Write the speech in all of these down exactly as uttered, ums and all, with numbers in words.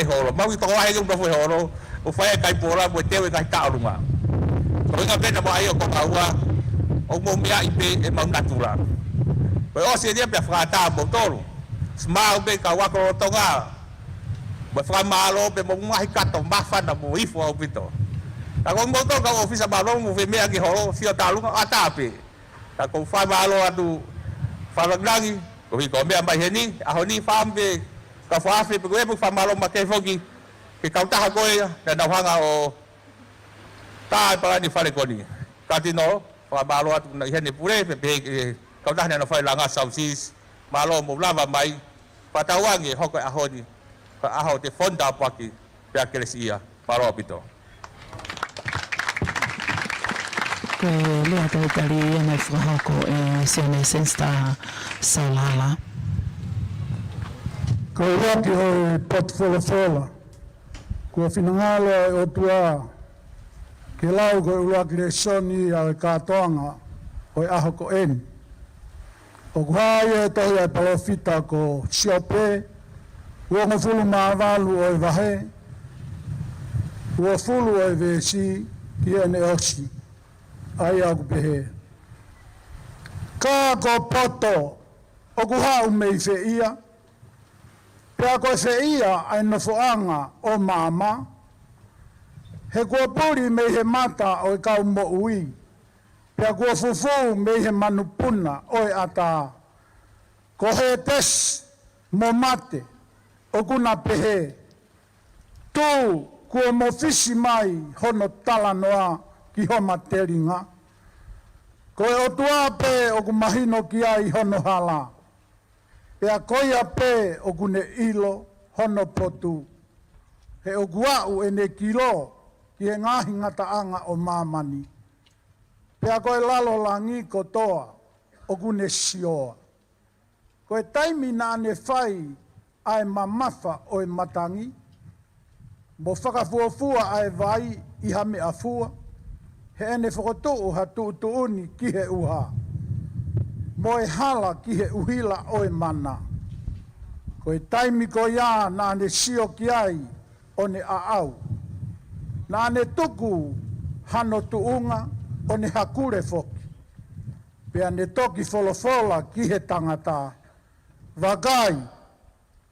e holo. Mau ʻi toko vahe ke u nofo he holo, ʻo fai e kai pola, mo e teu e kai taʻolunga. Ko e ʻuhinga pē naʻa mau ʻai ʻo konga ua, ʻoku mou meaʻi pē ʻemau natula. Ko e ʻosi eni ia pea fakaʻatā moutolu. Siʻi mau pē kau ako lolotonga. Mo e fakamālō pē mo e ngaahi kato māfana mo ifo ʻaupito. Ka ko moutolu kau ʻōfisa mālō mo e meʻa ki holo, sio taʻolunga, ʻatā pē. Ka ʻoku ou fakamālō atu, fakalāngilangi, koeʻuhi ko e meʻa mai heni, ʻaho ni fāmili, kau fakafe, pea ko e pē fakamālō makehe foki ki he kautaha ko ia, naʻa nau hanga ʻo tā e palani fale ko eni. Kātino, fakamālō atu naʻe ʻi heni e pule, pea pehē ki he kautaha naʻa nau fai langa South Seas, mālō hoʻomou lava mai, fakatauange ʻe hoko e ʻaho ni ko e ʻaho ʻo e fonu tāpuaki, pea kelesiʻia. Mālō ʻaupito. Ko e lea talitali ia naʻe fakahoko ʻe Sione Sensita Saulala. Ko e ʻuluaki ʻo e potu folofola, kuo finangalo e ʻOtua ke lau ko e ʻuluaki lēsoni ʻo e kātoanga ʻo e ʻaho ko eni. ʻOku hā ia he tohi ʻa e palōfita ko Siope, uongofulu mā valu ʻo e vahe, uofulu ʻo e veesi ki heʻene ʻosi. ʻA ia ʻoku pehē: Ka ko poto ʻoku haʻu mei feia, pea ko e feia ʻa e nofoʻanga ʻo māmā, he kuo puli mei he mata ʻo e kau moʻui, pea kuo fufū mei he manupuna ʻo e ʻatā. Ko Hētesi mo Mate ʻoku na pehē, Tū, kuo mofisi mai hono talanoa ki homa telinga. Ko e ʻOtua pē ʻoku mahino ki ai hono hala, pea ko ia pē ʻoku ne ʻilo hono potu. He ʻoku aʻu ʻene kilo ki he ngaahi ngataʻanga ʻo māmani, pea ko e lalo langi kotoa ʻoku ne sioa. Ko e taimi naʻa ne fai ʻa e mamafa ʻo e matangi, mo fakafuofua ʻa e vai ʻi ha meʻafua, heʻene fokotuʻu ha tuʻutuʻuni ki he ʻuha, mo e hala ki he ʻuhila ʻo e mana. Ko e taimi ko ia naʻa ne sio ki ai ʻo ne ʻaʻau, naʻa ne tuku hano tuʻunga ʻo ne hakule foki. Pea ne toki folofola ki he tangata, Vakai,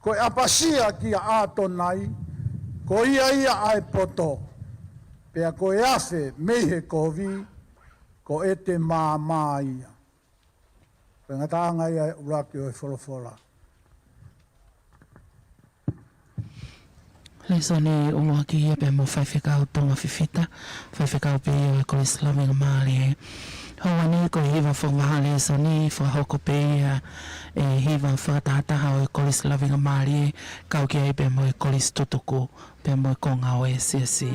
ko e ʻapasia kia ʻAtonai, ko ia ia ʻa e poto, pea ko e afe mei he kovi, ko ʻete māmā ia. Ko e ngataʻanga ia ʻuluaki ʻo e folofola. Lēsoni ʻuluaki ia pea mo Faifekau Tonga Fifita, faifekau pē ia ʻo e Kolisi Lavengamālie. Houa ni ko e hiva fakavahaʻa lēsoni, fakahoko pē ia ʻe he hiva fakatahataha ʻo e Kolisi Lavengamālie, kau ki ai pea mo e Kolisi Tutuku, pea mo e konga ʻo e siasi.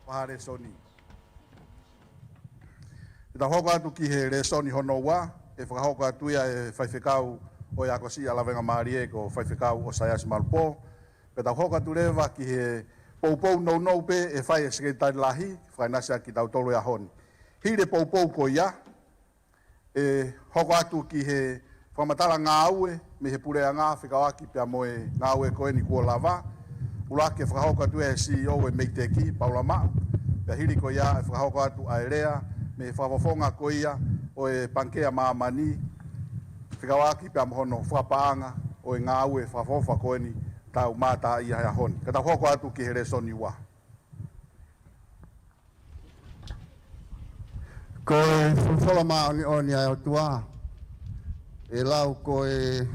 Vaha lēsoni. Pea tau hoko atu ki he lēsoni hono ua, ʻe fakahoko atu ia ʻe he faifekau ʻo e Ako Siʻi ʻa Lavengamālie ko Faifekau ʻOsaiasi Malupō. Pea tau hoko atu leva ki he poupou nounou pē ʻe fai ʻe he Sekelitali Lahi, fakainasi ʻaki kitautolu he ʻaho ni. Hili e poupou ko ia, ʻe hoko atu ki he fakamatala ngāue mei he puleʻanga fekauʻaki pea mo e ngāue ko eni kuo lava. ʻUluaki ʻe fakahoko atu ʻe he C E O ʻo e MEIDECC, Paula Maʻu. Pea hili ko ia ʻe fakahoko atu ʻa e lea mei he fakafofonga ko ia ʻo e Pangikē ʻa Māmani, fekauʻaki pea mo hono fakapaʻanga ʻo e ngāue fakaʻofoʻofa ko eni ʻoku tau mātā ai he ʻaho ni. Ka tau hoko atu ki he lēsoni ua. Ko e folofola māʻoniʻoni ʻa e ʻOtua, ʻe lau ko e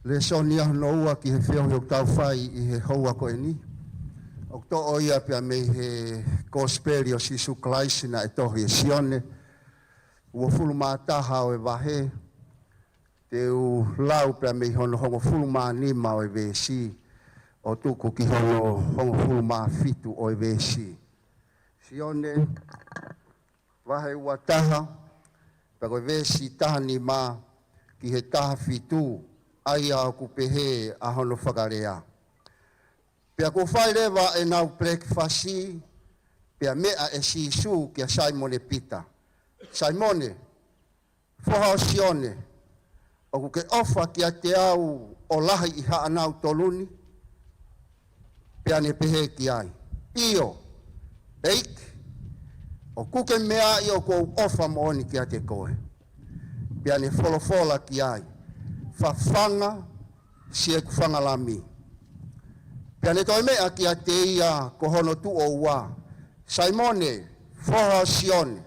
lēsoni hono ua ki he feohi ʻoku tau fai ʻi he houa ko eni. ʻOku toʻo ia pea mei he Kosipeli ʻo Sīsū Kalaisi naʻe tohi ʻe Sione, uofulu mā taha ʻo e vahe, Te u lau pea mei hono hongofulu mā nima ʻo e veesi, ʻo tuku ki hono hongofulu mā fitu ʻo e veesi. Sione, vahe ua taha, pea ko e veesi taha nima ki he taha fitu, ʻa ia ʻoku pehē ʻa hono fakalea. Pea kuo fai leva ʻenau pelekifasi, pea meʻa ʻe Sīsū kia Saimone Pita, Saimone, foha ʻo Sione, ʻoku ke ʻofa kiate au ʻo lahi ʻi haʻanau tolu ni? Pea ne pehē ki ai, ʻIo, ʻEiki, ʻoku ke meaʻi ʻoku ou ʻofa moʻoni kiate koe. Pea ne folofola ki ai, Fafanga siʻeku fanga lami. Pea ne toe meʻa kiate ia ko hono tuʻo ua, Saimone, foha ʻo Sione,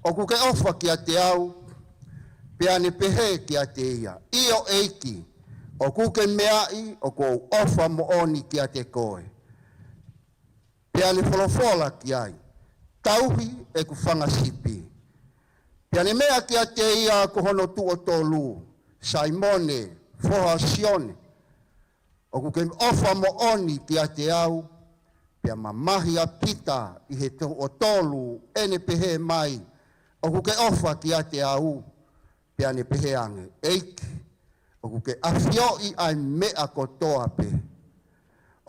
ʻoku ke ʻofa kiate au? Pea ne pehē kiate ia, ʻIo ʻEiki, ʻoku ke meaʻi ʻoku ou ʻofa moʻoni kiate koe. Pea ne folofola ki ai, Tauhi ʻeku fanga sipi. Pea ne meʻa kiate ia ko hono tuʻo tolu, Saimone, foha ʻo Sione, ʻoku ke ʻofa moʻoni kiate au? Pea mamahi ʻa Pita ʻi he tuʻo tolu ʻene pehē mai, ʻOku ke ʻofa kiate au? Pea ne pehē ange, ʻEiki, ʻoku ke ʻafioʻi ʻa e meʻa kotoa pē.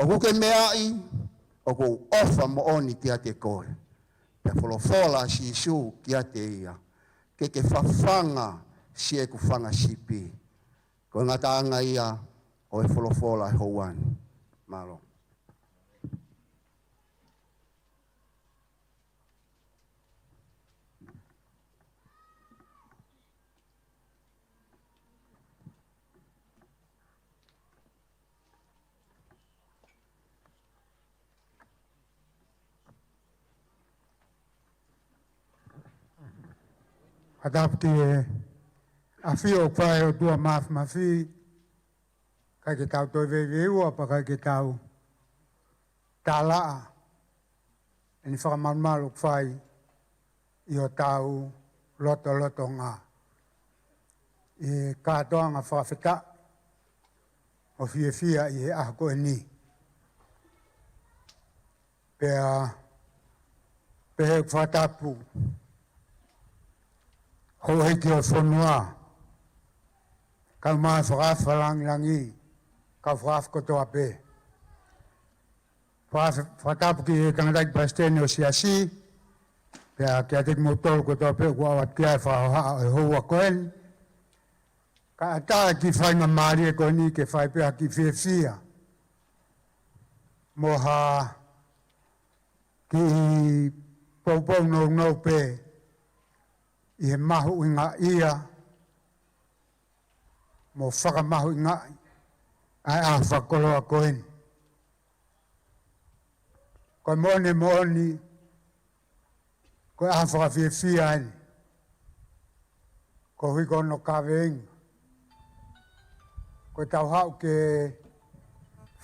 ʻOku ke meaʻi ʻoku ou ʻofa moʻoni kiate koe. Pea folofola ʻa Sīsū kiate ia, Ke ke fafanga siʻeku fanga sipi. Ko e ngataʻanga ia ʻo e folofola ʻo e houa ni. Mālō. Fakatapu ki he ʻafio ʻoku fai ʻe he ʻOtua Mafimafi, ʻikai ke tau toe veiveiua, pea ʻikai ke tau tālaʻa ʻene fakamalumalu ʻoku fai ʻi hotau lotolotonga. ʻI he kātoanga fakafetaʻi mo fiefia ʻi he ʻaho ko eni. Pea pehē ʻeku fakatapu, houʻeiki ʻo e fonua, kau mai fakaafe langilangi, kau fakaafe kotoa pē. Fakaafe, fakatapu ki he tangataʻeiki palesiteni ʻo e siasi, pea kiate kimoutolu kotoa pē ʻoku ʻalu atu ki ai e fakahohaʻa ʻo e houa ko eni. Kae ʻatā e kiʻi faingamālie ko eni ke fai pē ha kiʻi fiefia mo ha kiʻi poupou nounou pē ʻi he mahuʻingaʻia mo fakamahuʻingaʻi ʻa e ʻaho fakakoloa ko eni. Ko e moʻoni, moʻoni, ko e ʻaho fakafiefia eni koeʻuhi ko hono kaveinga ko ʻetau haʻu ke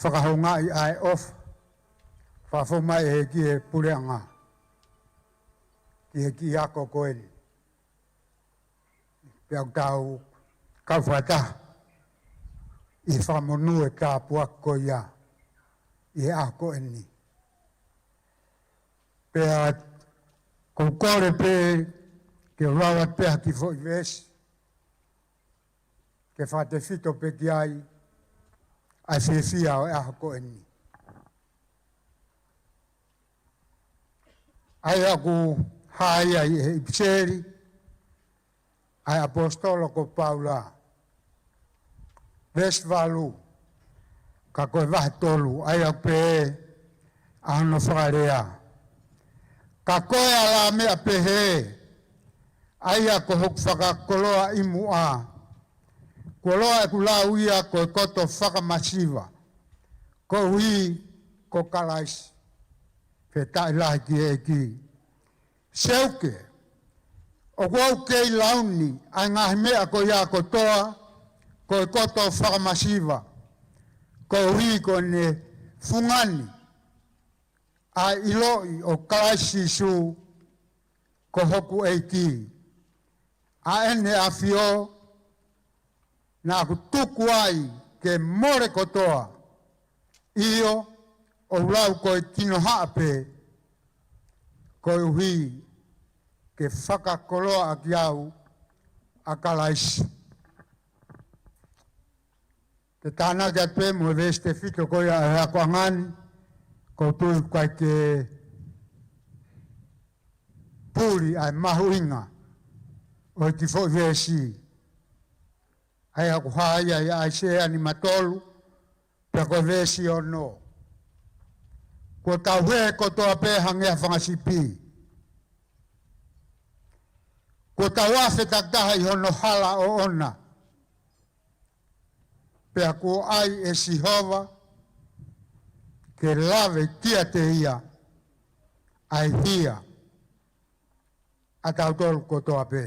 fakahoungaʻi ʻa e ʻofa fakafou mai ʻe he ʻEiki ki he puleʻanga, ki he kiʻi ako ko eni. Pea ʻoku tau kau fakataha ʻi he fakamonū e tāpuaki ko ia ʻi he ʻaho ko eni. Pea ʻoku ou kole pē ke u lau atu pē ha kiʻi foʻi veesi ke fakatefito pē ki ai ʻa e fiefia ʻo e ʻaho ko eni. ʻA ia ʻoku hā ia ʻi he ʻipiseli ʻa e ʻaposetolo ko Paula, veesi valu, ka ko e vahe tolu, ʻa ia ʻoku pehē ʻa hono fakalea, Ka ko e ala meʻa pehē, ʻa ia ko hoku fakakoloa ʻi muʻa, kuo loa ʻeku lau ia ko e koto fakamasiva, koeʻuhi ko Kalaisi. Fakafetaʻi lahi ki he ʻEiki. Seuke, ʻoku ou kei lau ni ʻa e ngaahi meʻa ko ia kotoa ko e koto fakamasiva, koeʻuhi ko ʻene fungani ʻa e ʻiloʻi ʻo Kalaisi Sīsū ko hoku ʻEiki, ʻa ʻene ʻafio Naʻa ku tuku ai ke mole kotoa, ʻio, ʻo lau ko e kinohaʻa pē, koeʻuhi ke fakakoloa ʻaki au ʻa Kalaisi. Ke tānaki atu pē mo e veesi tefito ko ia ʻa e akoʻanga ni, ʻoku ou tui ʻoku ʻikai ke puli ʻa e mahuʻinga ʻo e kiʻi foʻi veesi. ʻA ia ʻoku hā ia ʻi ʻAisea nimatolu, pea ko e veesi ono. Kuo tau hē kotoa pē hangē ha fanga sipi. Kuo tau afe takitaha ʻi hono hala ʻoʻona. Pea kuo ʻai ʻe Sihova ke lave kiate ia ʻa e hia ʻatautolu kotoa pē.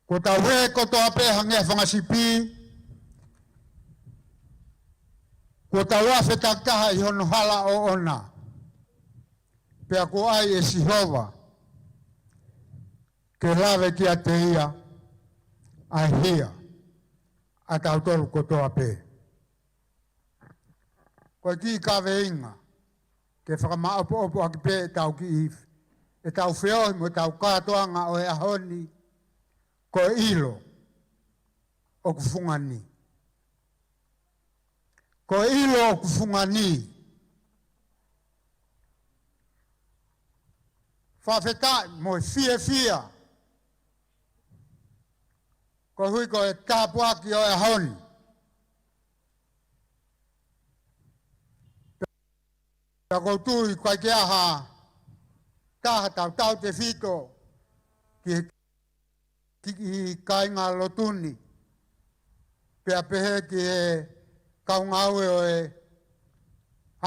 Kuo tau hē kotoa pē hangē ha fanga sipi. Kuo tau afe takitaha ʻi hono hala ʻoʻona. Pea kuo ʻai ʻe Sihova ke lave kiate ia ʻa e hia ʻatautolu kotoa pē. Ko e kiʻi kaveinga ke fakamaʻopoʻopo ʻaki pē ʻetau kiʻi, ʻetau feohi mo ʻetau kātoanga ʻo e ʻaho ni, ko e ʻilo ʻoku fungani. Ko e ʻilo ʻoku fungani. Fakafetaʻi mo e fiefia koeʻuhi ko e tāpuaki ʻo e ʻaho ni. Pea ʻoku ou tui ʻoku ʻikai ke ʻi ai ha taha tautautefito ki he kiʻi kāingalotu ni, pea pehē ki he kau ngāue ʻo e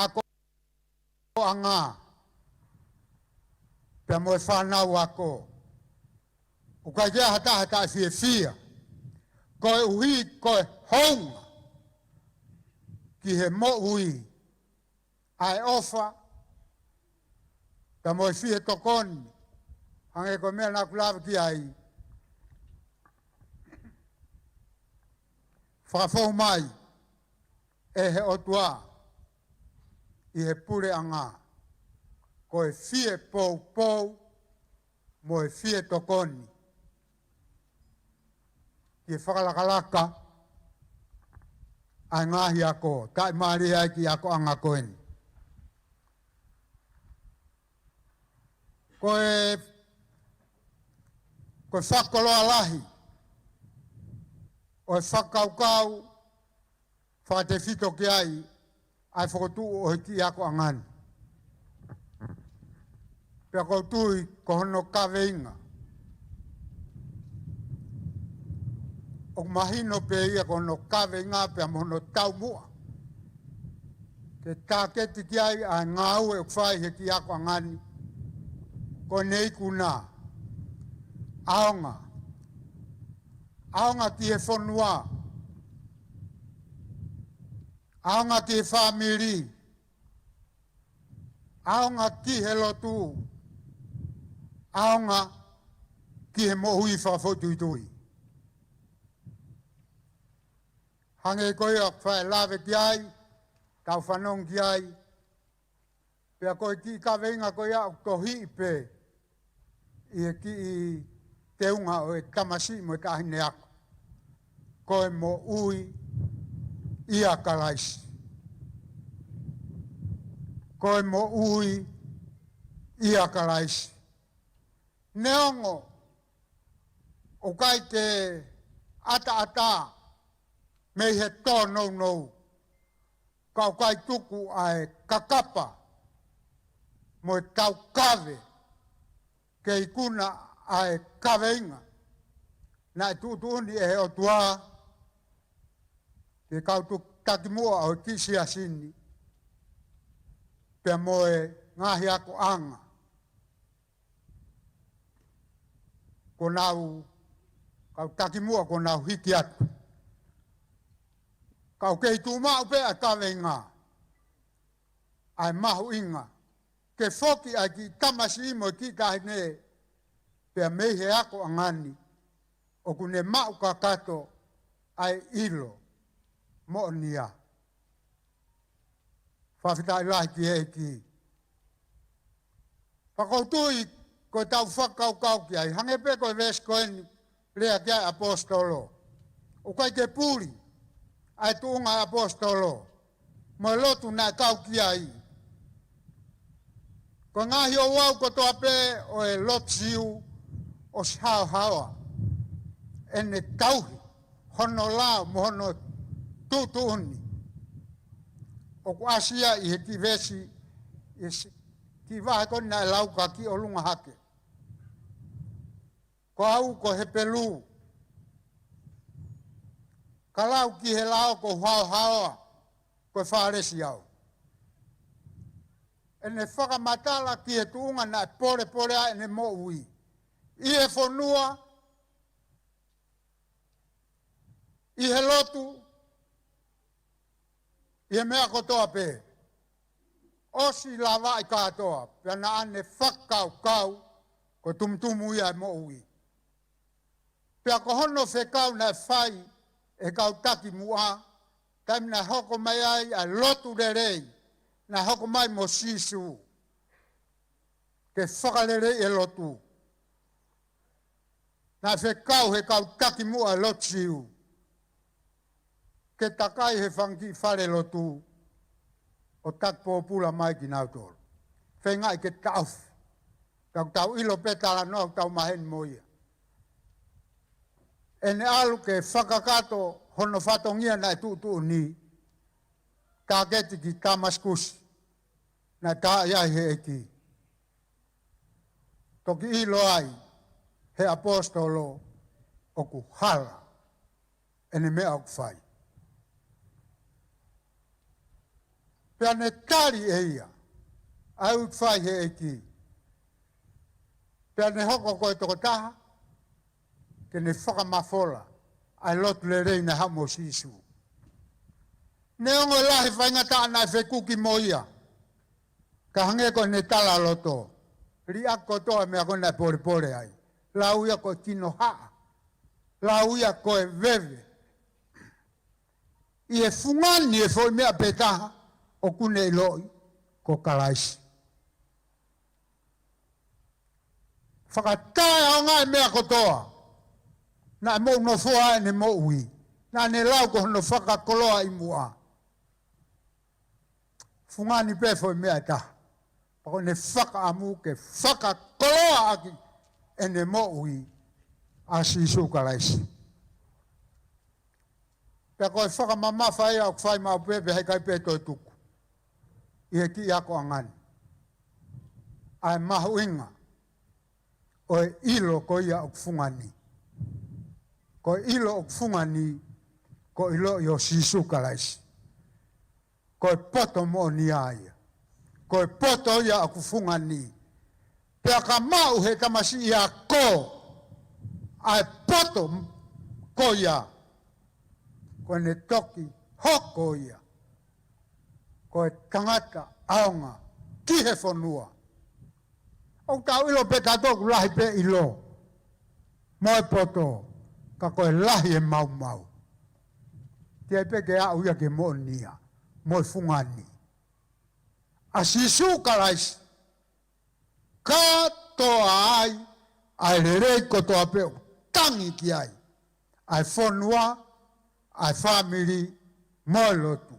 akoʻanga, pea mo e fānau ako. ʻOku ʻikai ke ʻi ai ha taha taʻefiefia, koeʻuhi ko e hounga ki he moʻui ʻa e ʻofa, pea mo e fie tokoni, hangē ko e meʻa naʻa ku lave ki ai. Fakafou mai ʻe he ʻOtua ʻi he puleʻanga, ko e fie poupou mo e fie tokoni ki he fakalakalaka ʻa e ngaahi ako, taʻimālie ai ki he akoʻanga ko eni. Ko e, ko e fakakoloa lahi ʻo e fakakaukau fakatefito ki ai ʻa e fokotuʻu ʻo e kiʻi akoʻanga ni. Pea ʻoku ou tui ko hono kaveinga, ʻoku mahino pē ia ko hono kaveinga pea mo hono taumuʻa ke tāketi ki ai ʻa e ngāue ʻoku fai he kiʻi akoʻanga ni, ko ʻene ikuna: ʻaonga. ʻAonga ki he fonua, ʻaonga ki he fāmili, ʻaonga ki he lotu, ʻaonga ki he moʻui fakafoʻituitui. Hangē ko ia ʻoku faʻa lave ki ai, tau fanongo ki ai, pea ko e kiʻi kaveinga ko ia ʻoku tohiʻi pē ʻi he kiʻi teunga ʻo e tamasiʻi mo e taʻahine ako: Ko e moʻui ʻia Kalaisi. Ko e moʻui ʻia Kalaisi. Neongo ʻoku ʻikai ke ʻataʻatā mei he tōnounou, ka ʻoku ʻikai tuku ʻa e kakapa mo e taukave ke ikuna ʻa e kaveinga naʻe tuʻutuʻuni ʻe he ʻOtua ki he kau tu-, takimuʻa ʻo e kiʻi siasi ni, pea mo e ngaahi akoʻanga kuo nau, kau takimuʻa kuo nau hiki atu. Ka ʻoku kei tuʻu maʻu pē ʻa e kaveinga, ʻa e mahuʻinga ke foki ʻa e kiʻi tamasiʻi mo e kiʻi taʻahine pea mei he akoʻanga ni, ʻoku ne maʻu kakato ʻa e ʻilo moʻonia. Fakafetaʻi lahi ki he ʻEiki. Pea ʻoku ou tui ko ʻetau fakakaukau ki ai, hangē pē ko e veesi ko eni lea ki ai ʻaposetolo. ʻOku ʻikai ke puli ʻa e tuʻunga ʻaposetolo mo e lotu naʻe kau ki ai. Ko e ngaahi ouau kotoa pē ʻo e lotu Siu ʻosi haohaoa ʻene tauhi hono lao mo hono tuʻutuʻuni. ʻOku ʻasi ia ʻi he kiʻi veesi, ʻi he si-, kiʻi vahe ko eni naʻe lau ka kiʻi ʻolunga hake. Ko au ko Hepelū, ka lau ki he lao ko haohaoa, ko e Fālesi au. ʻEne fakamatala ki he tuʻunga naʻe polepole ai ʻene moʻui ʻi he fonua, ʻi he lotu, ʻi he meʻa kotoa pē. ʻOsi lavaʻi kātoa, pea naʻa ne fakakaukau ko e tumutumu ia e moʻui. Pea ko hono fekau naʻe fai ʻe he kau taki muʻa, taimi naʻe hoko mai ai ʻa e lotu lelei naʻe hoko mai mo Sīsū ke fakaleleiʻi e lotu. Naʻe fekau he kau taki muʻa e lotu Siu ke takai he fanga kiʻi fale lotu ʻo taki pōpula mai kinautolu. Feingaʻi ke taʻofi. Tau tau ʻilo pē talanoa ʻoku tau maheni mo ia. ʻEne ʻalu ke fakakakato hono fatongia naʻe tuʻutuʻuni, tāketi ki Tamasikusi, naʻe taaʻi ai he ʻEiki. Toki ʻilo ai he ʻaposetolo ʻoku hala ʻene meʻa ʻoku fai. Pea ne tali ʻe ia ʻa e ʻū fai he ʻEiki. Pea ne hoko ko e tokotaha ke ne fakamafola ʻa e lotu lelei naʻe haʻu mo Sīsū. Neongo e lahi e faingataʻa naʻe fekuki mo ia, ka hangē ko ʻene talaloto, liʻaki kotoa e meʻa ko ē naʻe polepole ai. Lau ia ko e kinohaʻa, lau ia ko e veve. ʻI he fungani e foʻi meʻa pē taha ʻoku ne ʻiloʻi, ko Kalaisi. Fakataʻeʻaongaʻi e meʻa kotoa naʻe moʻunofoa ai ʻene moʻui, naʻa ne lau ko hono fakakoloa ʻi muʻa. Fungani pē foʻi meʻa ʻe taha, pea ko ʻene fakaʻamu ke fakakoloaʻaki ʻene moʻui ʻa Sīsū Kalaisi. Pea ko e fakamamafa ia ʻoku fai maʻu pē, pea heʻikai pē toe tuku ʻi he kiʻi akoʻanga ni, ʻa e mahuʻinga ʻo e ʻilo ko ia ʻoku fungani. Ko e ʻilo ʻoku fungani, ko e ʻiloʻi ʻo Sīsū Kalaisi. Ko e poto moʻoni ia. Ko e poto ia ʻoku fungani. Pea ka maʻu he tamasiʻi ako ʻa e poto ko ia, ko ʻene toki hoko ia ko e tangata ʻaonga ki he fonua. ʻOku tau ʻilo pē tautolu ʻoku lahi pē ʻilo mo e poto, ka ko e lahi e maumau. Teʻeki ai pē ke aʻu ia ki he moʻonia mo e fungani ʻa Sīsū Kalaisi, kātoa ai ʻa e lelei kotoa pē ʻoku tangi ki ai ʻa e fonua, ʻa e fāmili mo e lotu.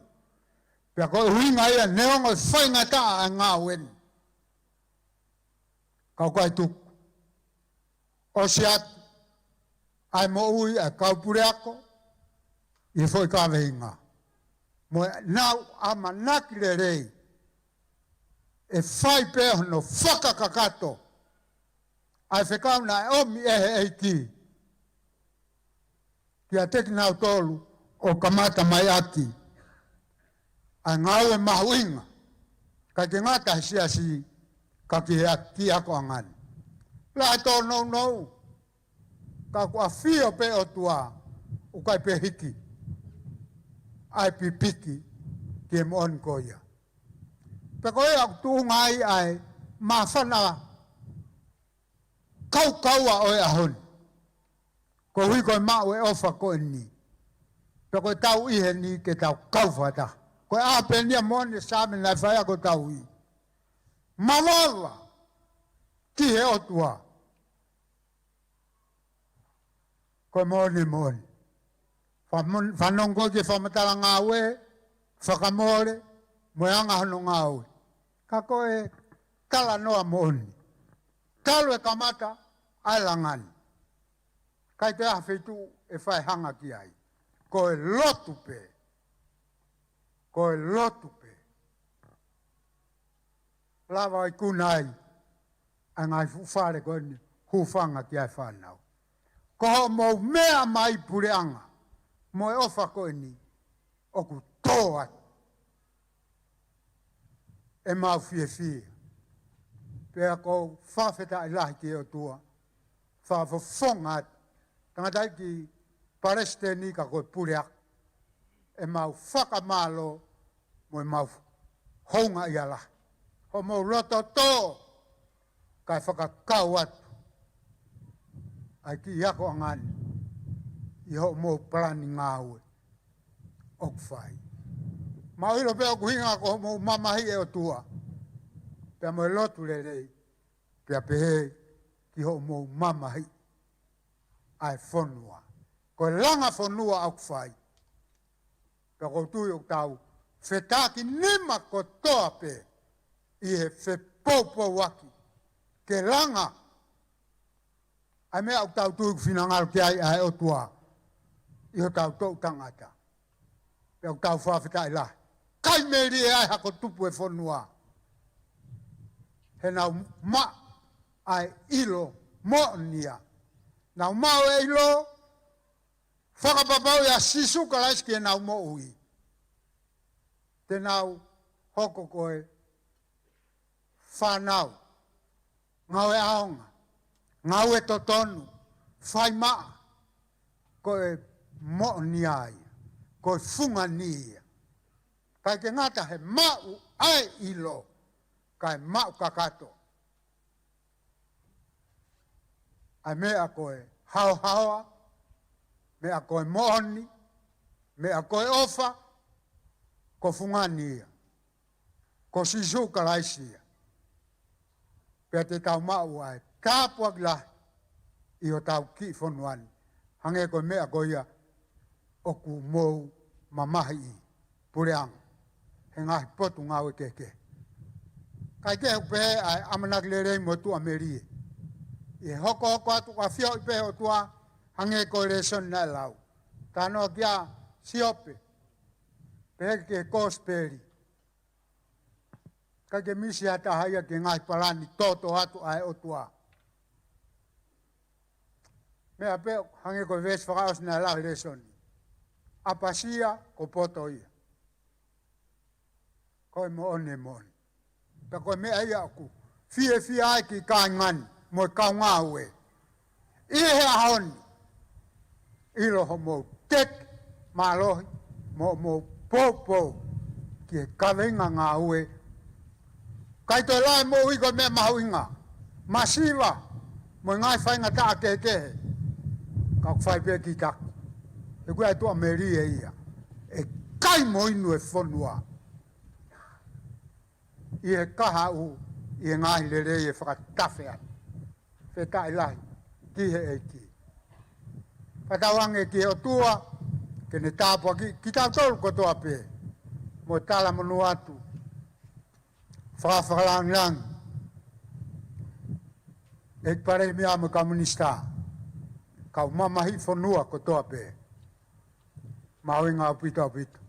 Pea ko e ʻuhinga ia neongo e faingataʻa ʻa e ngāue ni, ka ʻoku ʻikai tuku. ʻOsi atu ʻa e moʻui ʻa e kau puleako ʻi he foʻi kaveinga mo ʻenau ʻamanaki lelei ʻe fai pē hono fakakakato ʻa e fekau naʻe ʻomi ʻe he ʻEiki kiate kinautolu ʻo kamata mai ʻaki ʻa e ngāue mahuʻinga, ʻikai ke ngata he siasi ka ki he kiʻi akoʻanga ni. Lahi e tōnounou, ka ʻoku ʻafio pē ʻOtua, ʻoku ʻikai pē hiki ʻa e pipiki ki he moʻoni ko ia. Pea ko ia ʻoku tuʻunga ai ʻa e māfana kaukaua ʻo e ʻaho ni, koeʻuhi ko e maʻu e ʻofa ko eni. Pea ko e tauhi ʻeni ke tau kau fakataha. Ko e ʻaho pē ʻeni ia moʻoni ʻa e Saame naʻe fai ʻaki ko e tauhi. Mavava ki he ʻOtua. Ko e moʻoni moʻoni. Fa-, mon-, fanongo ki he fakamatala ngāue, fakamole, mo e anga hono ngāue. Ka ko e talanoa moʻoni. Talu e kamata ʻa e langa ni. ʻIkai toe ʻi ai ha feituʻu ʻe fai hanga ki ai. Ko e lotu pē. Ko e lotu pē. Lava ʻo ikuna ai ʻa e ngaahi fuʻu fale ko eni, hūfanga ki ai e fānau. Ko hoʻomou meʻa mai puleʻanga mo e ʻofa ko eni ʻoku tō atu ʻemau fiefia. Pea ʻoku ou fakafetaʻi lahi ki he ʻOtua, fakafofonga atu. Tangataʻeiki palesiteni ka ko e puleako, ʻemau fakamālō mo ʻemau houngaʻia lahi. Hoʻomou loto tō kae fakakau atu ʻa e kiʻi akoʻanga ni ʻi hoʻomou palani ngāue ʻoku fai. Mau ʻilo pē ʻoku ʻuhinga ko hoʻomou mamahiʻi e ʻOtua pea mo e lotu lelei, pea pehē ki hoʻomou mamahiʻi ʻa e fonua. Ko e langa fonua ʻoku fai. Pea ʻoku ou tui ʻoku tau fetakinima kotoa pē ʻi he fepoupouaki ke langa ʻa e meʻa ʻoku tau tui ʻoku finangalo ki ai ʻa e ʻOtua ʻi hotau toʻu tangata. Pea ʻoku tau fakafetaʻi lahi. ʻIkai melie ai ha ko tupu e fonua. He nau maʻu ʻa e ʻilo moʻoni ia. Nau maʻu e ʻilo fakapapauʻi ʻa Sīsū Kalaisi ki heʻenau moʻui. Te nau hoko ko e fānau, ngāue ʻaonga, ngāue totonu, fai maʻa, ko e moʻoni ia, ko e fungani ia. ʻIkai ke ngata he maʻu ʻa e ʻilo, kae maʻu kakato ʻa e meʻa ko e haohaoa, meʻa ko e moʻoni, meʻa ko e ʻofa, ko fungani ia. Ko Sīsū Kalaisi ia. Pea te tau maʻu ʻa e tāpuaki lahi ʻi hotau kiʻi fonua ni. Hangē ko e meʻa ko ia ʻoku mou mamahiʻi puleʻanga he ngaahi potungāue kehekehe. Kae kehe ʻoku pehē ʻa e ʻamanaki lelei mo e tuʻamelie. ʻI he hokohoko atu ʻoku ʻafioʻi pē ʻe he ʻOtua hangē ko e lēsoni naʻe lau. Talanoa kia Siope. Pehē ki he kosipeli. ʻIkai ke misi ha taha ia ki he ngaahi palani tōtōatu ʻa e ʻOtua. Meʻa pē hangē ko e veesi fakaʻosi naʻe lau he lēsoni. ʻApasia ko poto ia. Ko e moʻoni e moʻoni. Pea ko e meʻa ia ʻoku fiefia ai e kiʻi kāinga ni mo e kau ngāue. ʻI he ʻaho ni, ʻilo hoʻomou teke mālohi mo hoʻomou poupou ki he kaveinga ngāue. ʻIkai toe lahi moʻui ko e meʻa mahuʻinga. Masiva mo e ngaahi faingataʻa kehekehe. Ka ʻoku fai pē ki taki. He ko e tuʻamelie ia. ʻE kai mo inu e fonua ʻi he kahaʻu, ʻi he ngaahi lelei ʻe fakatafe atu. Fetaʻi lahi ki he ʻEiki. Fakatauange ki he ʻOtua ke ne tāpuakiʻi kitautolu kotoa pē. Mo e talamonū atu fakafakalangilangi ʻEiki Palēmia mo e kau minisitā, kau mamahiʻi fonua kotoa pē. Mahuʻinga ʻaupito ʻaupito.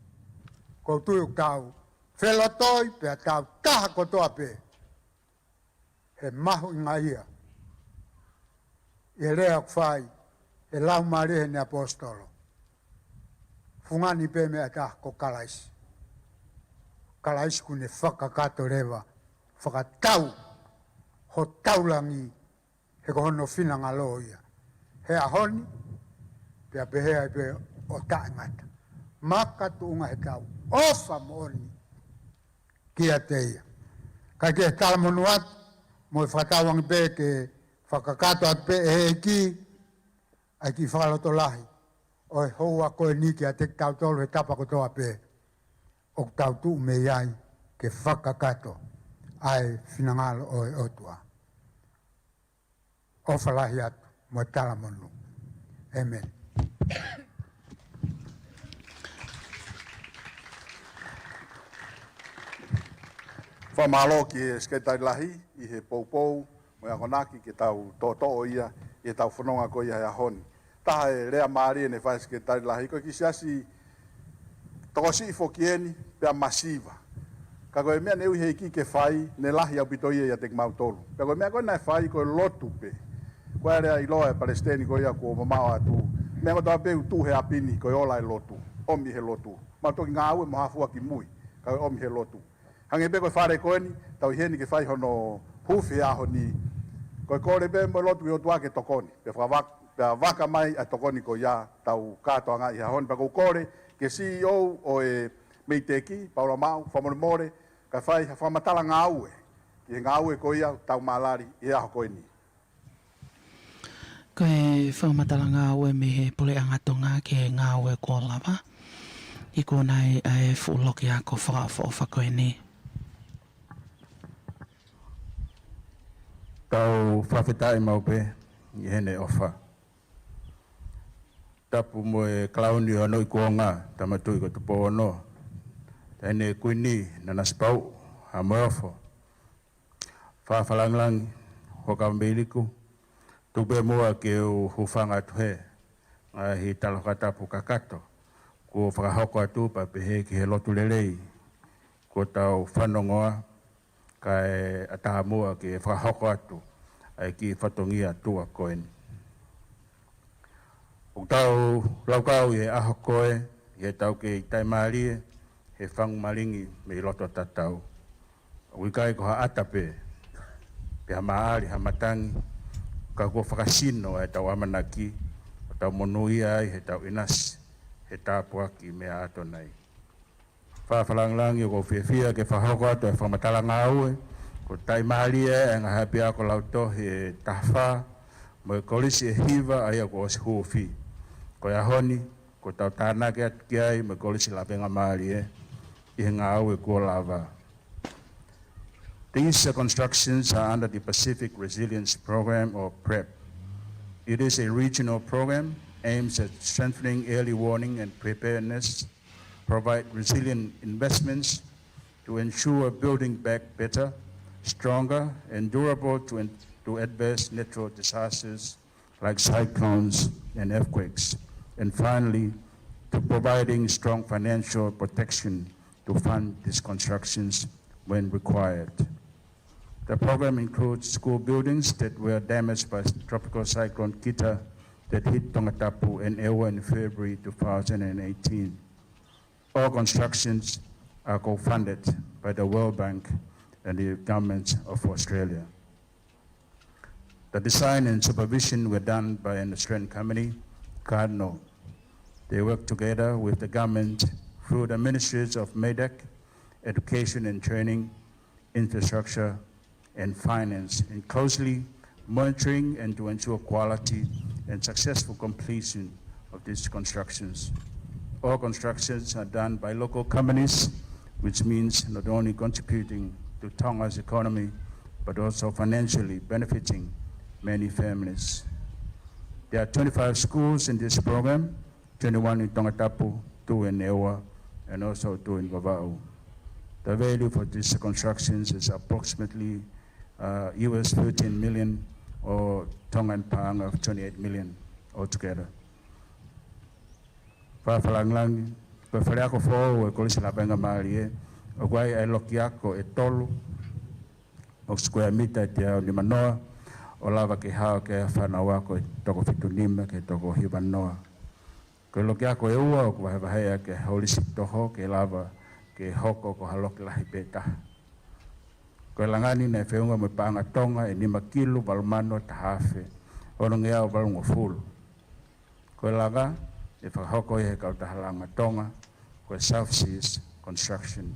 ʻOku ou tui ʻoku tau felotoi pea tau taha kotoa pē he mahuʻinga ia ʻi he lea ʻoku fai ʻe he Laumālie heʻene ʻaposetolo. Fungani pē meʻa ʻe taha ko Kalaisi. Kalaisi kuo ne fakakakato leva, fakatau hotau langi, he ko hono finangalo ia he ʻaho ni, pea pehē ai pē ʻo taʻengata. Makatuʻunga he tau ʻofa moʻoni kiate ia. Kae kehe talamonū atu, mo e fakatauange pē ke fakakakato atu pē ʻe he ʻEiki ʻa e kiʻi fakalotolahi ʻo e houa ko eni kiate kitautolu he tapa kotoa pē ʻoku tau tuʻu mei ai ke fakakakato ʻa e finangalo ʻo e ʻOtua. ʻOfa lahi atu mo e talamonū. ʻĒmeni. Fakamālō ki he Sekelitali Lahi ʻi he poupou mo e akonaki ke tau toʻotoʻo ia ʻi heʻetau fononga ko ia he ʻaho ni. Taha e lea mālie naʻe fai ʻe he Sekelitali Lahi, ko e kiʻi siasi tokosiʻi foki eni pea masiva. Ka ko e meʻa naʻe ui ʻe he ʻEiki ke fai, naʻe lahi ʻaupito ia ʻiate kimautolu. Pea ko e meʻa ko ē naʻe fai ko e lotu pē. Ko e lea ʻiloa ʻa e Palesiteni ko ia kuo mamaʻo atu. Meʻa kotoa pē ʻoku tuʻu he ʻapi ni ko e ola ʻa e lotu. ʻOmi he lotu. Mau toki ngāue mo hafua ki mui, ka ko e ʻomi he lotu. Hangē pē ko e fale ko eni, tau ʻi heni ke fai hono huufi he ʻaho ni. Ko e kole pē mo e lotu ki he ʻOtua ke tokoni. Pea fakavak-, pea vaka mai ʻa e tokoni ko ia, tau kātoanga ʻi he ʻaho ni. Pea ʻoku ou kole ki he C E O ʻo e MEIDECC, Paula Maʻu, fakamolemole, kae fai ha fakamatala ngāue ki he ngāue ko ia ʻoku tau mālali ʻi he ʻaho ko eni. Ko e fakamatala ngāue mei he Puleʻanga Tonga ki he ngāue kuo lava. ʻOku ʻi ai ʻa e fuʻu loki ako fakaʻofoʻofa ko eni. Tau fakafetaʻi maʻu pē ʻi heʻene ʻofa tapu mo e Kalauni ʻo Hono ʻEiki Kuonga, Tama Tuʻi ko Tupou Ono, Taʻahine Kuini Nanasipauʻu Haʻamoheofo, Fakafakalāngilangi Huʻakavameiliku, tuku pē muʻa ke u hūfanga atu he ngaahi talafakatapu kakato kuo fakahoko atu pea pehē ki he lotu lelei kuo tau fanongoa, kae ʻatā muʻa ke fakahoko atu ʻa e kiʻi fatongia tuʻa ko eni. ʻOku tau laukau ʻi he ʻaho ko ē, ʻi heʻetau kei taʻimālie he fangu malingi mei loto tatau. ʻOku ʻikai ko ha ʻata pē, pe ha maʻali, ha matangi, ka kuo fakasino ʻa ʻetau ʻamanaki, ʻo tau monūʻia ai heʻetau ʻinasi he tāpuaki mei he ʻato nai. Fakafakalāngilangi, ʻoku ou fiefia ke fakahoko atu e fakamatala ngāue, kuo taʻimālie ʻa e ngaahi ʻapiako lautohi ʻe taha fā, mo e kolisi ʻe hiva ʻa ia kuo ʻosi huufi. Ko e ʻaho ni, kuo tau tānaki atu ki ai mo e Kolisi Lavengamālie ʻi he ngāue kuo lava. These, uh, constructions are under the Pacific Resilience Program, or PREP. It is a regional program aimed at strengthening early warning and preparedness, provide resilient investments to ensure building back better, stronger, and durable to en-, to adverse natural disasters like cyclones and earthquakes, and finally, to providing strong financial protection to fund these constructions when required. The program includes school buildings that were damaged by Tropical Cyclone Gita that hit Tongatapu and ʻEua in February two thousand and eighteen. All constructions are co-funded by the World Bank and the Government of Australia. The design and supervision were done by an Australian company, Cardinal. They work together with the government through the ministries of MEIDECC, Education and Training, Infrastructure, and Finance, in closely monitoring and to ensure quality and successful completion of these constructions. All constructions are done by local companies, which means not only contributing to Tonga's economy, but also financially benefiting many families. There are twenty-five schools in this program, twenty-one in Tongatapu, two in ʻEua, and also two in Vavaʻu. The value for these constructions is approximately, uh, U S thirteen million or Tongan paʻanga of twenty-eight million altogether. Fakafakalāngilangi, ko e faleako foʻou ʻo e Kolisi Lavengamālie, ʻoku ʻi ai ʻa e loki ako ʻe tolu, ʻoku sikuea mita ʻe teau nimanoa, ʻo lava ke hao ki ai ʻa e fānau ako ʻe toko fitu nima ki he toko hiva noa. Ko e loki ako ʻe ua ʻoku vahevahe ʻaki ʻa e holisi toho ke lava ke hoko ko ha loki lahi pē taha. Ko e langa ni naʻe feʻunga mo e paʻanga Tonga ʻe nima kilu valu mano taha afe onongeau valungofulu. Ko e langa ʻe fakahoko ʻe he kautaha langa Tonga, ko e South Seas Construction.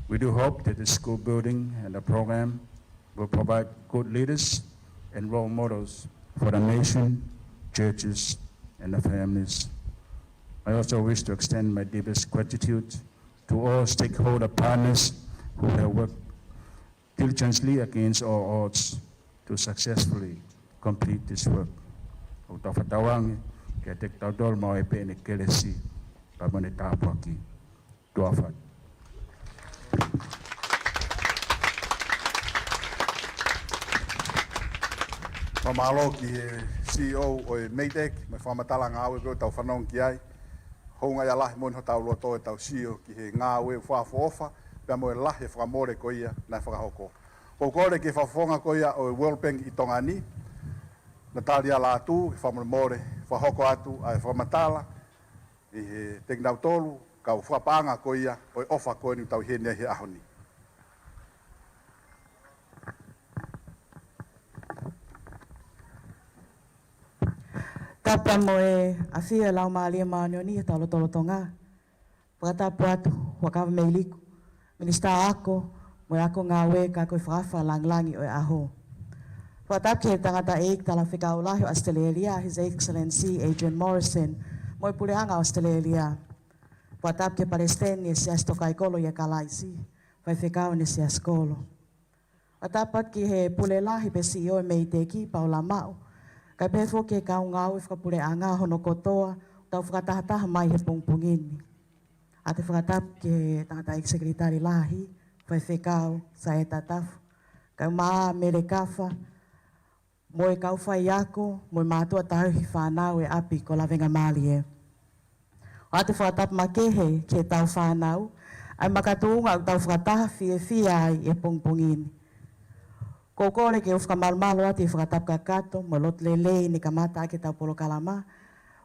We do hope that the school building and the program will provide good leaders and role models for the nation, churches, and the families. I also wish to extend my deepest gratitude to all stakeholder partners who have worked diligently against all odds to successfully complete this work. ʻOku tau fakatauange ke te tau tolu mau e pē ʻene kelesi, pea mo ʻene tāpuaki. Tuʻa ʻofa. Fakamālō ki he C E O ʻo e MEIDECC, mo e fakamatala ngāue ko ē ʻoku tau fanongo ki ai. Hounga ia lahi moʻoni hotau loto ʻetau sio ki he ngāue ʻoku fakaʻofoʻofa, pea mo e lahi e fakamole ko ia naʻe fakahoko. ʻOku ou kole ki he fakafofonga ko ia ʻo e World Bank ʻi Tonga ni, Natalia Lātū, ke fakamolemole, fakahoko atu ʻa e fakamatala, ʻi he tenginautolu, kau fakapaʻanga ko ia ʻo e ʻofa ko eni ʻoku tau ʻi heni ai he ʻaho ni. Tapu mo e ʻafio e Laumālie Māʻoniʻoni ʻi hotau lotolotonga. Fakatapu atu, Huʻakavameiliku, Minisitā Ako, mo e Ako Ngāue, ka ko e fakaafe lāngilangi ʻo e ʻaho. Fakatapu ki he tangataʻeiki talafekau lahi ʻo ʻAositelēlia, His Excellency Adrian Morrison, mo e Puleʻanga ʻAositelēlia. Fakatapu ki he Palesiteni ʻo e Siasi Tokaikoló ʻia Kalaisi, Faifekau ʻo e Siasi Kolo. Fakatapu atu ki he Pule Lahi pe C E O ʻo e MEIDECC, Paula Maʻu, kae pehē foki ki he kau ngāue fakapuleʻanga hono kotoa, tau fakatahataha mai he pongipongi ni. ʻOatu e fakatapu ki he tangataʻeiki Sekelitali Lahi, Faifekau Saeta Tafu, Kaumāmele Kafa, mo e kau faiako, mo e mātuʻa tauhi fānau ʻo e ʻapi ko Lavengamālie. ʻOatu e fakatapu makehe ki heʻetau fānau, ʻa e makatuʻunga ʻoku tau fakataha fiefia ai he pongipongi ni. ʻOku ou kole ke u fakamalumalu atu e fakatapu kakato mo e loto lelei ne kamata ʻaki ʻetau polokalama.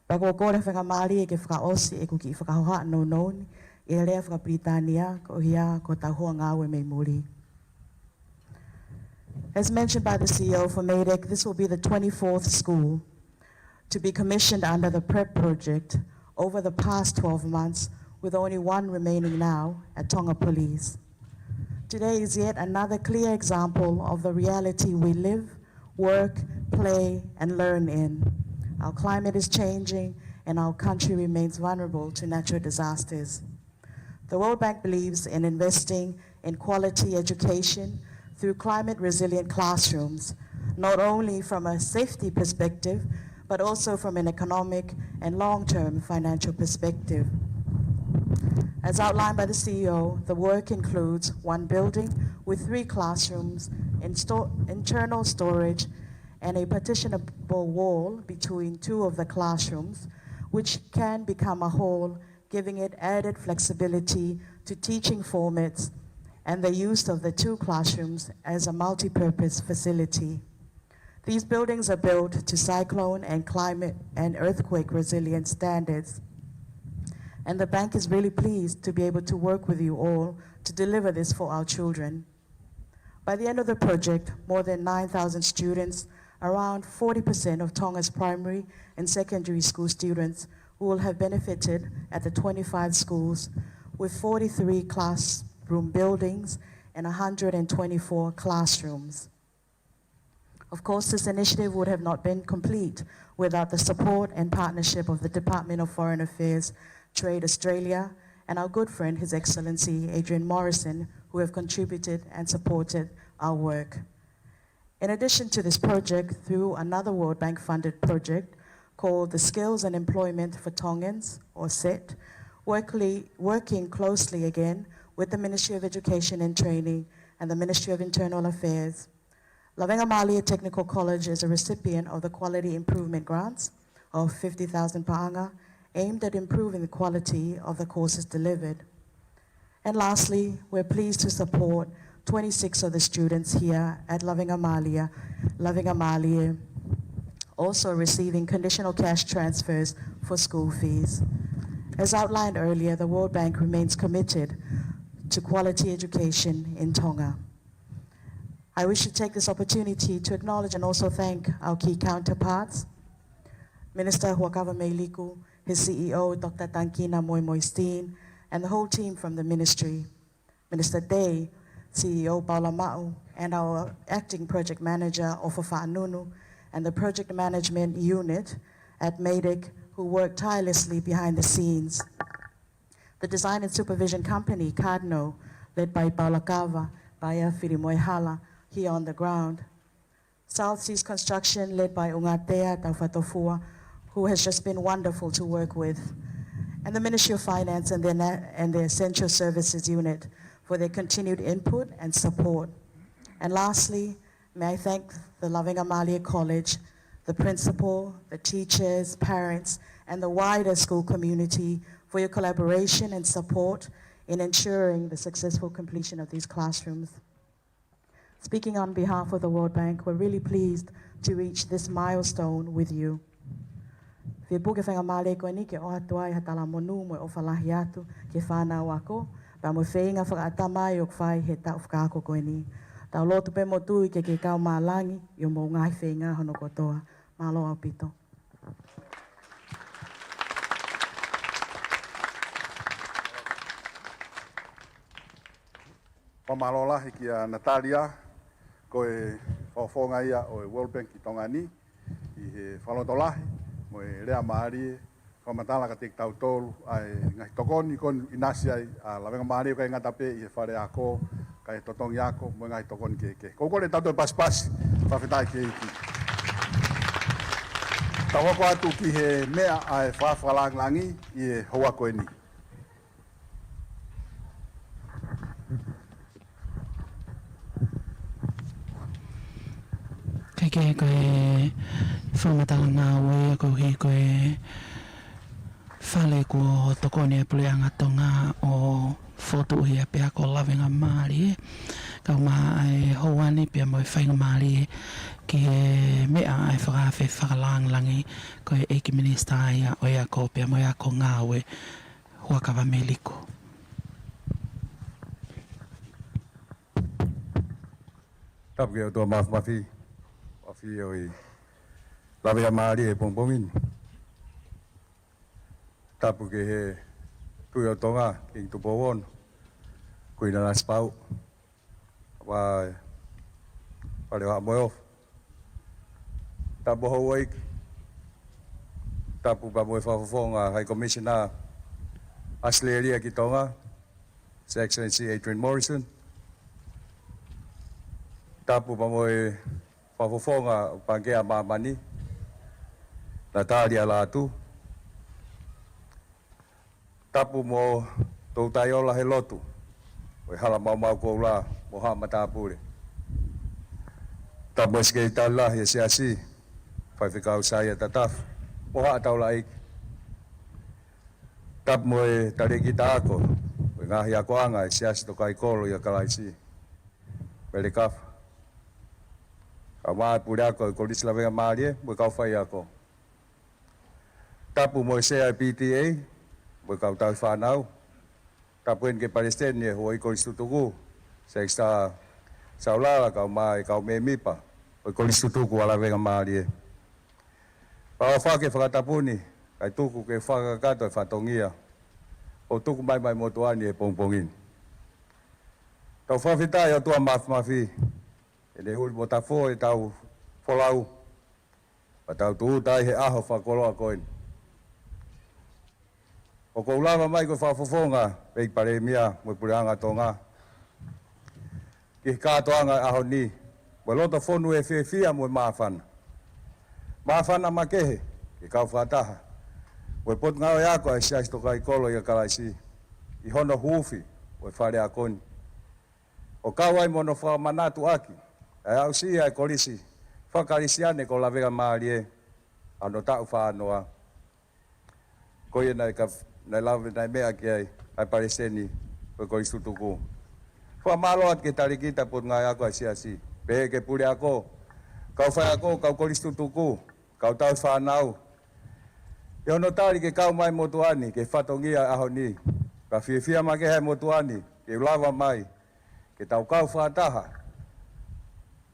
Pea ʻoku ou kole Lavengamālie ke fakaʻosi ʻeku kiʻi fakahohaʻa nounou ni ʻi he lea faka-Pilitānia, ko ia ko hotau hoa ngāue mei muli. As mentioned by the C E O for MEIDECC, this will be the twenty-fourth school to be commissioned under the PREP project over the past twelve months, with only one remaining now at Tonga Police. Today is yet another clear example of the reality we live, work, play, and learn in. Our climate is changing, and our country remains vulnerable to natural disasters. The World Bank believes in investing in quality education through climate-resilient classrooms, not only from a safety perspective, but also from an economic and long-term financial perspective. As outlined by the C E O, the work includes one building with three classrooms, insto-, internal storage, and a partitionable wall between two of the classrooms, which can become a hall, giving it added flexibility to teaching formats and the use of the two classrooms as a multi-purpose facility. These buildings are built to cyclone and climate and earthquake resilience standards, and the bank is really pleased to be able to work with you all to deliver this for our children. By the end of the project, more than nine thousand students, around forty percent of Tonga's primary and secondary school students, will have benefited at the twenty-five schools, with forty-three classroom buildings and a hundred and twenty-four classrooms. Of course, this initiative would have not been complete without the support and partnership of the Department of Foreign Affairs, Trade Australia, and our good friend, His Excellency Adrian Morrison, who have contributed and supported our work. In addition to this project, through another World Bank funded project called the Skills and Employment for Tongans, or SET, workly-, working closely again with the Ministry of Education and Training and the Ministry of Internal Affairs, Lavengamālie Technical College is a recipient of the Quality Improvement Grants of fifty thousand paʻanga, aimed at improving the quality of the courses delivered. And lastly, we're pleased to support twenty-six of the students here at Lavengamālie, Lavengamālie, also receiving conditional cash transfers for school fees. As outlined earlier, the World Bank remains committed to quality education in Tonga. I wish to take this opportunity to acknowledge and also thank our key counterparts, Minister Huʻakavameiliku, his C E O, Doctor Tangikina Moemoe Steen, and the whole team from the ministry, Minister Day, C E O Paula Maʻu, and our acting project manager, ʻOfa Faʻanunu, and the project management unit at MEIDECC, who work tirelessly behind the scenes. The design and supervision company, Cardinal, led by Paula Kava, Paea Filimoehala, here on the ground. South Seas Construction, led by Ungatea Taufatofua, who has just been wonderful to work with. And the Ministry of Finance and their na-, and their Essential Services Unit for their continued input and support. And lastly, may I thank the Lavengamālie College, the principal, the teachers, parents, and the wider school community for your collaboration and support in ensuring the successful completion of these classrooms. Speaking on behalf of the World Bank, we're really pleased to reach this milestone with you. Fie puke faingamālie ko eni ke ʻoatu ai ha talamonū mo e ʻofa lahi atu ki he fānau ako, pea mo e feinga fakaʻatamai ʻoku fai he taʻu fakaako ko eni. Tau lotu pē mo tui ke ke kau malangi ʻi hoʻomou ngaahi feinga hono kotoa. Mālō ʻaupito. Fakamālō lahi kia Natalia, ko e fakafofonga ia ʻo e World Bank ki Tonga ni, ʻi he fakalotolahi mo e lea mālie, fakamatala kiate kitautolu ʻa e ngaahi tokoni ko eni ʻinasi ai ʻa Lavengamālie, ʻikai ngata pē ʻi he fale ako, kae totongi ako, mo e ngaahi tokoni kehekehe. Ko e kole ʻatautolu e pasipasi, fakafetaʻi ki he ʻEiki. Tau hoko atu ki he meʻa ʻa e fakaafe fakalāngilangi ʻi he houa ko eni. Kae kehe, ko e fakamatala ngāue ia koeʻuhi ko e fale kuo tokoni e Puleʻanga Tonga ʻo fokotuʻu ʻi he ʻapiako Lavengamālie. Kae ʻumaʻā e houa ni pea mo e faingamālie ki he meʻa ʻa e fakaafe fakalāngilangi, ko e ʻEiki Minisitā ia ʻo e Ako pea mo e Ako Ngāue, Huʻakavameiliku. Tapu ki he ʻOtua Māfimafi, ʻofa ʻi Lavengamālie he pongipongi ni. Tapu ki he Tuʻi ʻo Tonga, Kingi Tupou Ono, Kuini Nanasipauʻu, ʻa e Fale ʻo Haʻa Moheofo. Tapu houʻeiki. Tapu pea mo e fakafofonga High Commissioner ʻAositelēlia ki Tonga, His Excellency Adrian Morrison. Tapu pea mo e fakafofonga Pangikē ʻa Māmani, Natalia Lātū. Tapu mo Toutai Ola he lotu, ʻo e Hala Maumau Koula mo haʻa matāpule. Tapu mo e Sekelitali Lahi e Siasi, Faifekau Saia Tatafu, mo haʻa taulaʻeiki. Tapu mo e talēkita ako ʻo e ngaahi akoʻanga e Siasi Tokaikoloi ʻa Kalaisi, Melekafa. Kae ʻumaʻā e puleako e Kolisi Lavengamālie mo e kau faiako. Tapu mo e Sea e P T A, mo e kau tauhi fānau. Tapu heni ki he Palesiteni e Haʻa Kolisi Tutuku, Sexta Saulala, kae ʻumaʻā e kau mēmipa ʻo e Kolisi Tutuku ʻa Lavengamālie. Pea ʻofa ke fakatapu ni, kae tuku ke fakakakato e fatongia ʻoku tuku mai mei he motuʻa ni he pongipongi ni. Tau fakafetaʻi ʻOtua Māfimafi, ʻene huli mo tafo ʻetau folau, pea tau tūʻuta ai he ʻaho fakakoloa ko eni. ʻOku ou lava mai ko e fakafofonga ʻEiki Palēmia mo e Puleʻanga Tonga ki he kātoanga e ʻaho ni, mo e loto fonu e fiefia mo e māfana. Māfana makehe ke kau fakataha mo e Potungāue Ako ʻa e Siasi Tokaikoloi ʻa Kalaisi ʻi hono huufi ʻo e fale ako ni, ʻo kau ai mo hono fakamanatu ʻaki ʻa e aʻusia e Kolisi faka-Kalisitiane ko Lavengamālie ʻa hono taʻu fā noa. Ko ia naʻe ka-, naʻe lave, naʻe meʻa ki ai ʻa e Palesiteni ʻo e Kolisi Tutuku. Fakamālō atu ki he talēkita Potungāue Ako ʻa e Siasi, pehē ki he puleako, kau faiako, kau Kolisi Tutuku, kau tauhi fānau, ʻi hono tali ke kau mai motuʻa ni ki he fatongia ʻaho ni. Ka fiefia makehe e motuʻa ni ke u lava mai ke tau kau fakataha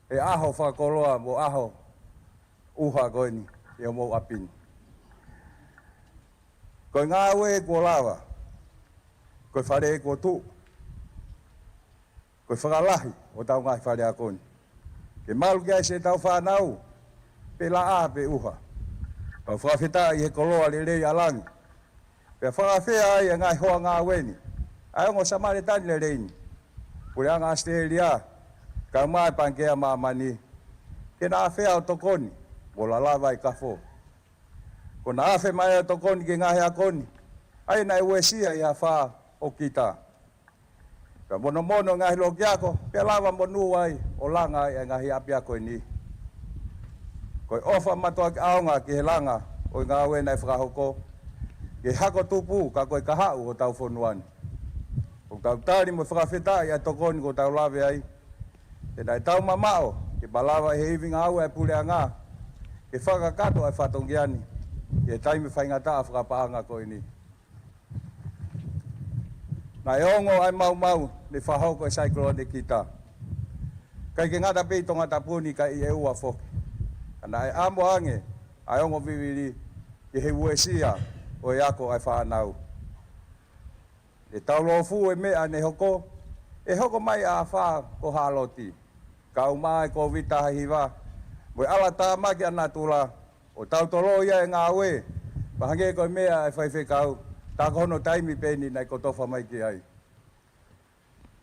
he ʻaho fakakoloa mo e ʻaho ʻuha ko eni ʻi homou ʻapi ni. Ko e ngāue kuo lava, ko e fale kuo tuʻu, ko e fakalahi ʻo ʻetau ngaahi fale ako ni, ke malu ki ai siʻetau fānau, pe laʻā pe ʻuha. Kau fakafetaʻi he koloa lelei ʻa langi. Pea fakafeʻao ai e ngaahi hoa ngāue ni, ʻa e ongo Samēlia lelei ni, Puleʻanga ʻAositelēlia, kae ʻumaʻā e Pangikē ʻa Māmani, ke na afe ʻo tokoni mo lalava e kafo. Ko ʻena afe mai ʻo tokoni ki he ngaahi ako ni, ʻa ia naʻe uesia ʻi he afā ʻo Kita. Pea monomono e ngaahi loki ako, pea lava monū ai ʻo langa ai e ngaahi ʻapiako ni. Ko e ʻofa mātuʻaki ʻaonga ki he langa ʻo e ngāue naʻe fakahoko, ki he hako tupu ka ko e kahaʻu ʻo hotau fonua ni. ʻOku tau tali mo fakafetaʻi ʻa e tokoni kuo tau lave ai. He naʻe tau mamaʻo ke malava ʻe he ivi ngāue ʻa e Puleʻanga ke fakakakato ʻa e fatongia ni ʻi he taimi faingataʻa fakapaʻanga ko eni. Naʻe ongo ʻa e maumau ne fakahoko ʻe he Saikilone Kita, ʻikai ke ngata pē ʻi Tongatapu ni ka ʻi ʻEua foki. Ka naʻe ʻamo ange ʻa e ongo vivili ki he uesia ʻo e ako ʻa e fānau. ʻE taulōfuʻu e meʻa ne hoko, ʻe hoko mai ʻa e afā ko Hāloti, kae ʻumaʻā e Kōviti taha hiva, mo e ʻalatāmaki ʻa natula, ʻo tautoloi ʻa e ngāue, pea hangē ko e meʻa ʻa e faifekau, tā ko hono taimi pē eni naʻe kotofa mai ki ai.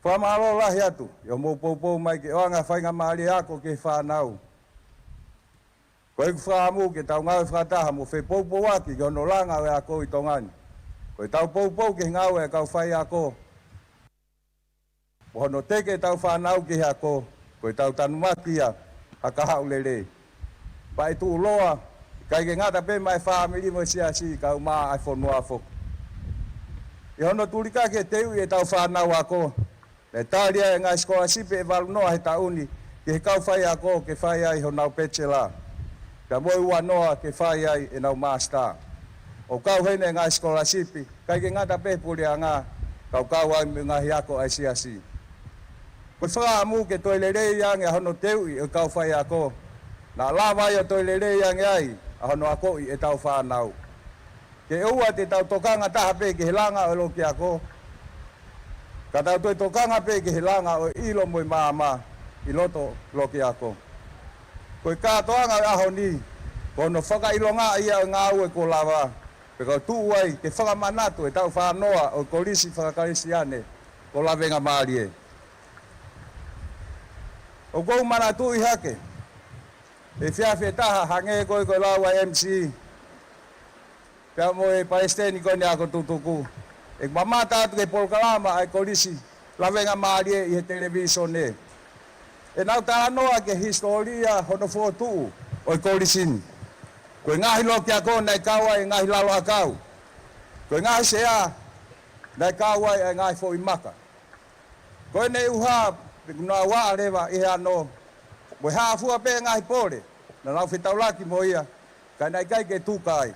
Fakamālō lahi atu ʻi hoʻomou poupou mai ke ʻoange ha faingamālie ako ki he fānau. Ko ʻeku fakaʻamu ke tau ngāue fakataha mo fepoupouaki ki hono langa ʻo e ako ʻi Tonga ni. Ko ʻetau poupou ki he ngāue ʻa e kau faiako, mo hono teke ʻetau fānau ki he ako, ko ʻetau tanumaki ia ha kahaʻu lelei. Pea ʻe tuʻuloa, ʻikai ke ngata pē maʻá e fāmili mo e siasi kae ʻumaʻā ʻa e fonua foki. ʻI hono tulikaki e teuʻi ʻetau fānau ako, naʻe tali ai e ngaahi sikolasipi ʻe valu noa he taʻu ni ki he kau faiako ke fai ai honau pētila, pea mo e ua noa ke fai ai ʻenau māsitā. ʻOku kau heni e ngaahi sikolasipi, ʻikai ke ngata pē he Puleʻanga, ka ʻoku kau ai mo e ngaahi ako ʻa e siasi. Ko e fakaʻamu ke toe lelei ange ʻa hono teuʻi ʻo e kau faiako, naʻa lava ai ʻo toe lelei ange ai ʻa hono akoʻi ʻetau fānau. Ke ʻoua te tau tokanga taha pē ki he langa ʻo e loki ako, ka tau toe tokanga pē ki he langa ʻo e ʻilo mo e maama ʻi loto loki ako. Ko e kātoanga ʻo e ʻaho ni, ko hono fakaʻilongaʻi ia ʻo e ngāue kuo lava, pea kuo tuʻu ai ke fakamanatu ʻetau fānoa ʻo e Kolisi Faka-Kalisitiane ko Lavengamālie. ʻOku ou manatuʻi hake he efiafi ʻe taha, hangē ko e ko e lau ʻa e M C, pea mo e palesiteni ko eni ako tutuku, ʻeku mamata atu ki he polokalama ʻa e Kolisi Lavengamālie ʻi he televīsone. ʻEnau talanoa ki he hisitōlia hono fokotuʻu ʻo e kolisi ni. Ko e ngaahi loki ako naʻe kau ai e ngaahi lalo ʻakau. Ko e ngaahi sea naʻe kau ai e ngaahi foʻi maka. Ko ʻene ʻuha, pe kuo nau ʻā leva ʻi he ano, mo e hā fua pē ngaahi pole naʻa nau fetaulaki mo ia, ka naʻe ʻikai ke tuka ai.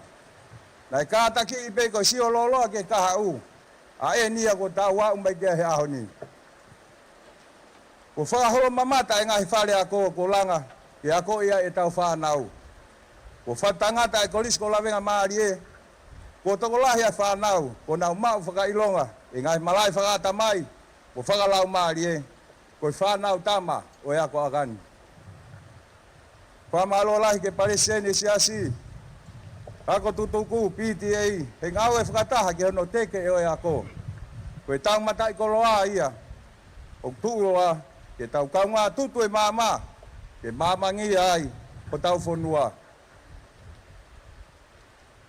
Naʻe kātakiʻi pē ko e sio lōloa ki he kahaʻu, ʻa eni ia kuo tau aʻu mai ki ai he ʻaho ni. Kuo fakaholo mamata e ngaahi fale ako kuo langa ke akoʻi ai ʻetau fānau. Kuo fakatangata e Kolisi ko Lavengamālie. Kuo tokolahi ʻa e fānau kuo nau maʻu fakaʻilonga ʻi he ngaahi malaʻe fakaʻatamai mo fakalaumālie, ko e fānau tama ʻo e ako ʻakau ni. Fakamālō lahi ki he palesiteni siasi, ako tutuku, P T A, he ngāue fakataha ki hono teke ʻo e ako. Ko ʻetau mataʻikoloa ia, ʻoku tuʻuloa ke tau kaungā tutu e maama ke maamangia ai hotau fonua.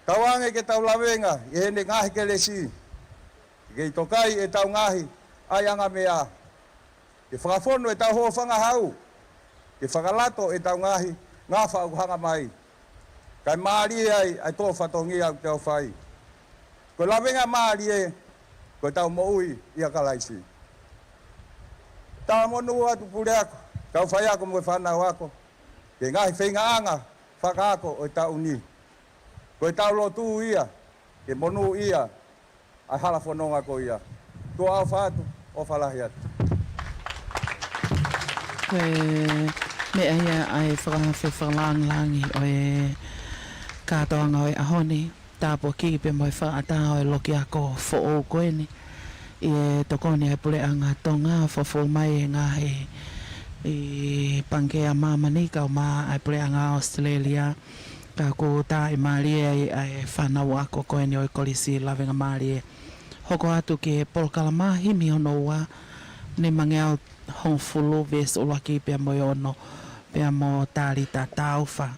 Tauange ke tau lavenga ʻi heʻene ngaahi kelesi, ke kei tokai ʻetau ngaahi ʻaiʻanga meʻa, ke fakafonu ʻetau hōfangahau, ke fakalato ʻetau ngaahi ngafa ʻoku hanga mai, kae mālie ai ʻa e tō fatongia ʻoku tau fai. Ko e lavengamālie, ko ʻetau moʻui ʻia Kalaisi. Talamonū atu Puleako, kau faiako mo e fānau ako, ki he ngaahi feingaʻanga fakaako ʻo e taʻu ni. Ko ʻetau lotu ia, ke monūʻia ʻa e hala fononga ko ia. Tuʻa ʻofa atu, ʻofa lahi atu. Ko e meʻa ia ʻa e fakaafe fakalāngilangi ʻo e kātoanga ʻo e ʻaho ni, tāpuaki pea mo e fakaʻatā ʻo e loki ako foʻou ko eni ʻi he tokoni ʻa e Puleʻanga Tonga, fakafoʻou mai ʻe he ngaahi Pangikē ʻa Māmani kae ʻumaʻā ʻa e Puleʻanga ʻAositelēlia. Ka ʻoku tā ʻe mālie ai ʻa e fānau ako ko eni ʻo e Kolisi Lavengamālie. Hoko atu ki he polokalama, himi hono ua, nimangeau hongofulu, veesi ʻuluaki pea mo e ono, pea mo Talita Taufa.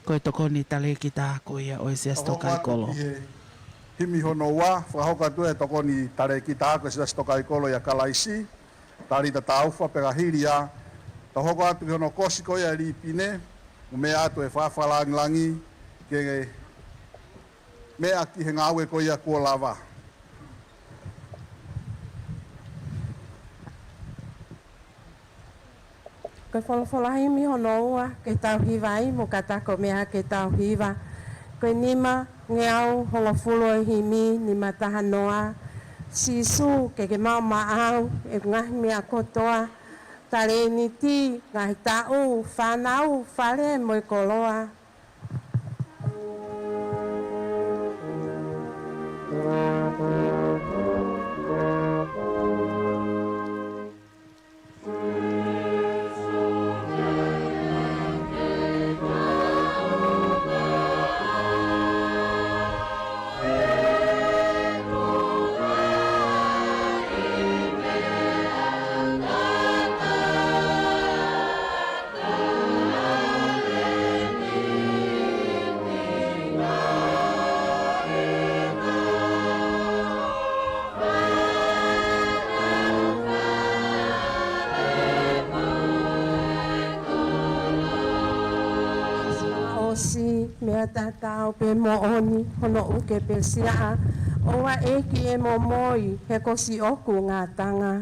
Ko e tokoni talēkita ko ia ʻo e Siasi Tokāikolo. Himi hono ua, fakahoko atu e tokoni talēkita ko e Siasi Tokāikolo ʻia Kalaisi, Talita Taufa, pea ka hili ia, tau hoko atu ki hono kosi ko ia e lipine, ʻo meʻa atu e fakalangilangi ke meʻa ki he ngāue ko ia kuo lava. Ko e folofola himi hono ua, ke tau hiva ai, mo kata ko e meʻa ke tau hiva. Ko e nimangeau hongofulu ʻo e himi, nima taha noa. Sīsū, ke ke maʻu maʻau ʻeku ngaahi meʻa kotoa. Talēniti, ngaahi taʻu, fānau, fale mo e koloa. ʻOsi, meʻa tatau pē moʻoni, hono ʻuke pē siaʻa, ʻoua ʻe kiʻi momoi, he ko siʻoku ngataʻanga.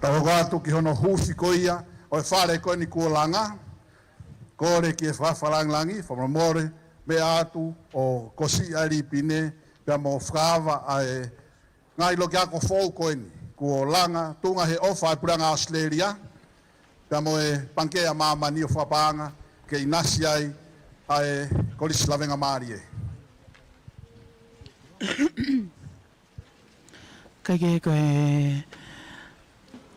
Tau hoko atu ki hono huufi ko ia ʻo e fale ko eni kuo langa. Kole ki he fakalangilangi, fakamolemole, meʻa atu ʻo kosi ʻa e lipine, pea mo fakaava ʻa e ngaahi loki ako foʻou ko eni kuo langa, tuʻunga he ʻofa ʻa e Puleʻanga ʻAositelēlia, pea mo e Pangikē ʻa Māmani ʻo fakapaʻanga ke ʻinasi ai ʻa e Kolisi Lavengamālie. Kae kehe, ko e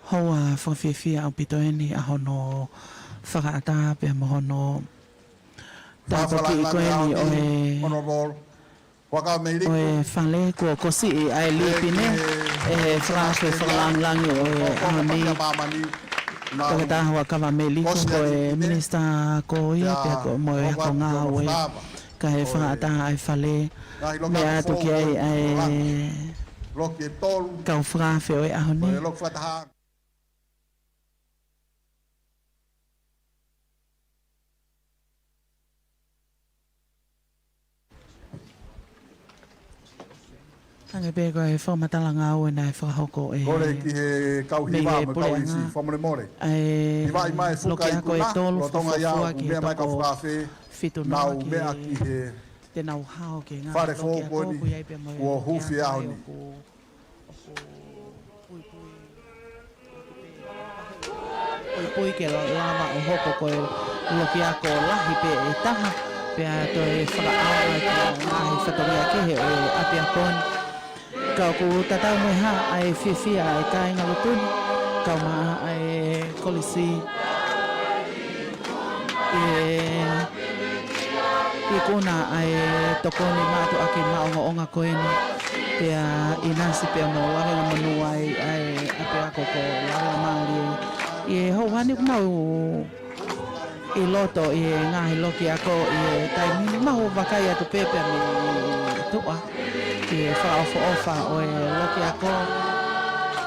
houa fakafiefia ʻaupito eni ʻa hono fakaʻatā pea mo hono tāpuaki ko eni ʻo e, ʻo e fale kuo kosiʻi ʻa e lipine ʻe he fakaafe fakalangilangi ʻo e ʻaho ni. Toketā Huʻakavameiliku, ko e minisitā ko ia pea ko e mo e ako ngāue. Kae fakaʻatā ʻa e fale, meʻa atu ki ai ʻa e kau fakaafe ʻo e ʻaho ni. Hangē pē ko e fakamatala ngāue naʻe fakahoko ʻe he Puleʻanga, ʻa e loki ako ʻe tolu fakafuofua ki he toko fitu noa ke te nau hao ki he ngaahi loki ako, ʻoku ʻi ai pē mo e loki ako ʻoku, ʻoku puipui, puipui ke lava ʻo hoko ko e loki ako lahi pē ʻe taha, pea toe fakaʻau ki he ngaahi fatongia kehe ʻo e ʻapiako ni. Ka ʻoku tatau mo e hā ʻa e fiefia ʻa e kāinga lotu ni, kae ʻumaʻā ʻa e kolisi, ʻi he ikuna ʻa e tokoni mātuʻaki maʻongoʻonga ko eni, pea ʻinasi pea mo lavengamonū ai ʻa e ʻapiako ko Lavengamālie. ʻI he houa ni ʻoku mau ʻi loto ʻi he ngaahi loki ako ʻi he taimi ni, mau vakai atu pē pea mei tuʻa ki he fakaʻofoʻofa ʻo e loki ako,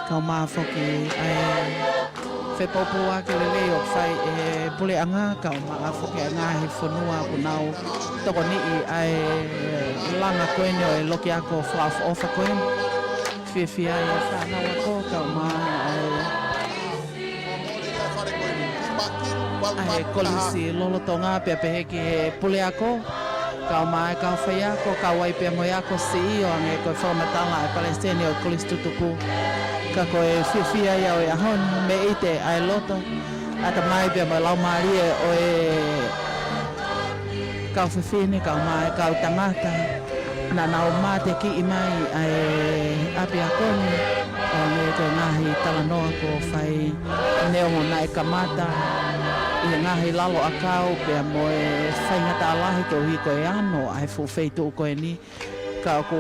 kae ʻumaʻā foki ʻa e Pea poupou ʻaki e lelei ʻoku fai ʻe he puleʻanga, kae ʻumaʻā foki e ngaahi fonua ʻoku nau tokoniʻi ʻa e langa ko eni ʻo e loki ako fakaʻofoʻofa ko eni. Fiefia ai e fānau ako, kae ʻumaʻā ʻa e ʻa e kolisi lolotonga pea pehē ki he puleako, kae ʻumaʻā e kau faiako, kau ai pea mo e ako siʻi ʻo hangē ko e fakamatala ʻa e palesiteni ʻo e kolisi tutuku. Ka ko e fiefia ia ʻo e ʻaho ni, mei ʻite ʻa e loto, ʻatamai pea mo e laumālie ʻo e kau fefine, kae ʻumaʻā e kau tangata naʻa nau matekiʻi mai ʻa e ʻapiako ni, ʻo hangē ko e ngaahi talanoa kuo fai, neongo naʻe kamata ʻi he ngaahi lalo ʻakau pea mo e faingataʻa lahi koeʻuhi ko e ano ʻa e fuʻu feituʻu ko eni. Ka ʻoku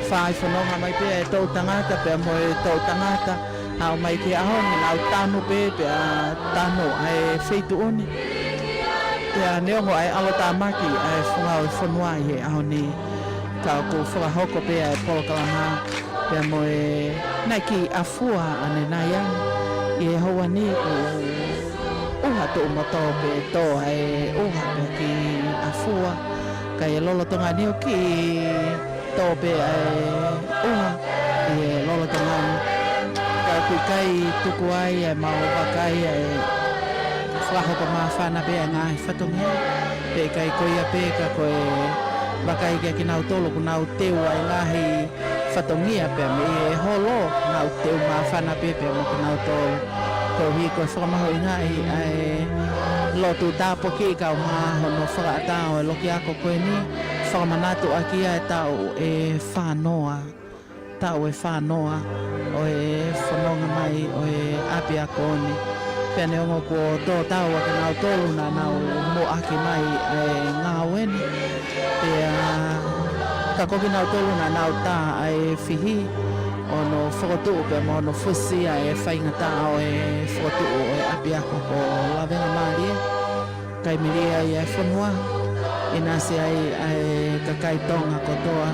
fai fononga mai pē ʻa e toʻu tangata pea mo e toʻu tangata, aʻu mai ki he ʻaho ni nau tanu pē pea tanu ʻa e feituʻu ni. Pea neongo ʻa e ʻalotāmaki ʻa e funga ʻo e fonua ʻi he ʻaho ni, ka ʻoku fakahoko pē ʻa e polokalama pea mo e naʻe kiʻi ʻafua ʻanenai ange ʻi he houa ni, ʻoku ʻuha tuʻu mo tō pē, tō ʻa e ʻuha pea kiʻi ʻafua. Ka ʻi he lolotonga ni ʻoku kiʻi tō pē ʻa e ʻuha ʻi he lolotonga ni. Ka ʻoku ʻikai tuku ai ʻa e mau vakai ʻa e fakahoko māfana pē ʻa e ngaahi fatongia. Pea ʻikai ko ia pē ka ko e vakai kia kinautolu ʻoku nau teu ʻa e ngaahi fatongia pea mei he holo, nau teu māfana pē pea mo kinautolu. Koeʻuhi ko e fakamahuʻingaʻi ʻa e lotu tāpuaki kae ʻumaʻā hono fakaʻatā ʻo e loki ako ko eni, fakamanatu ʻaki ʻa e taʻu ʻe fānoa, taʻu ʻe fānoa ʻo e fononga mai ʻo e ʻapiako ni. Pea neongo kuo tō tau ʻa kinautolu naʻa nau muʻaki mai ʻa e ngāue ni, pea ka ko kinautolu naʻa nau tā ʻa e fihi ʻo hono fokotuʻu pea mo hono fusi ʻa e faingataʻa ʻo e fokotuʻu ʻo e ʻapiako ko Lavengamālie. Kae melie ai ʻa e fonua, ʻinasi ai ʻa e kakai Tonga kotoa.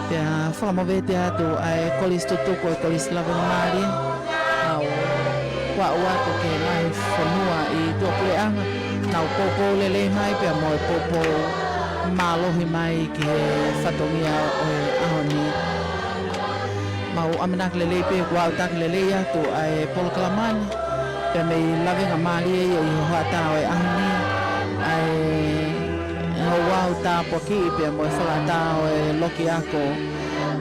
Pea fakamovete atu ʻa e kolisi tutuku ʻo e Kolisi Lavengamālie, ʻa e ʻoatu ki he ngaahi fonua ʻi tuʻapuleʻanga, nau poupou lelei mai pea mo e poupou mālohi mai ki he fatongia ʻo e ʻaho ni. Mau ʻamanaki lelei pē kuo aʻutaki lelei atu ʻa e polokalama ni, pea mei Lavengamālie ia ʻi he hoʻatā ʻo e ʻaho ni, ʻa e ouau tāpuaki pea mo e fakaʻatā ʻo e loki ako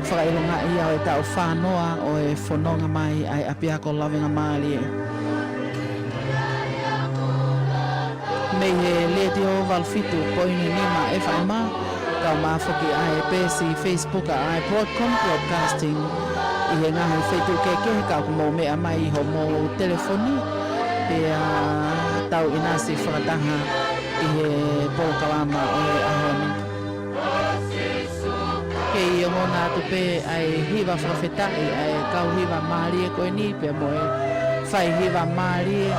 fakaʻilongaʻi ia ʻo e taʻu fānoa ʻo e fononga mai ʻa e ʻapiako Lavengamālie. Mei he Letiō valu fitu poini nima FM, kae ʻumaʻā foki ʻa e peesi Facebook ʻa e Broadcom Broadcasting ʻi he ngaahi feituʻu kehekehe, ka ʻoku mou meʻa mai ʻi hoʻomou telefoni, pea tau ʻinasi fakataha ʻi he polokalama ʻo e ʻaho ni. Kei ongona atu pē ʻa e hiva fakafetaʻi ʻa e kau hiva mālie ko eni pea mo e fai hiva mālie,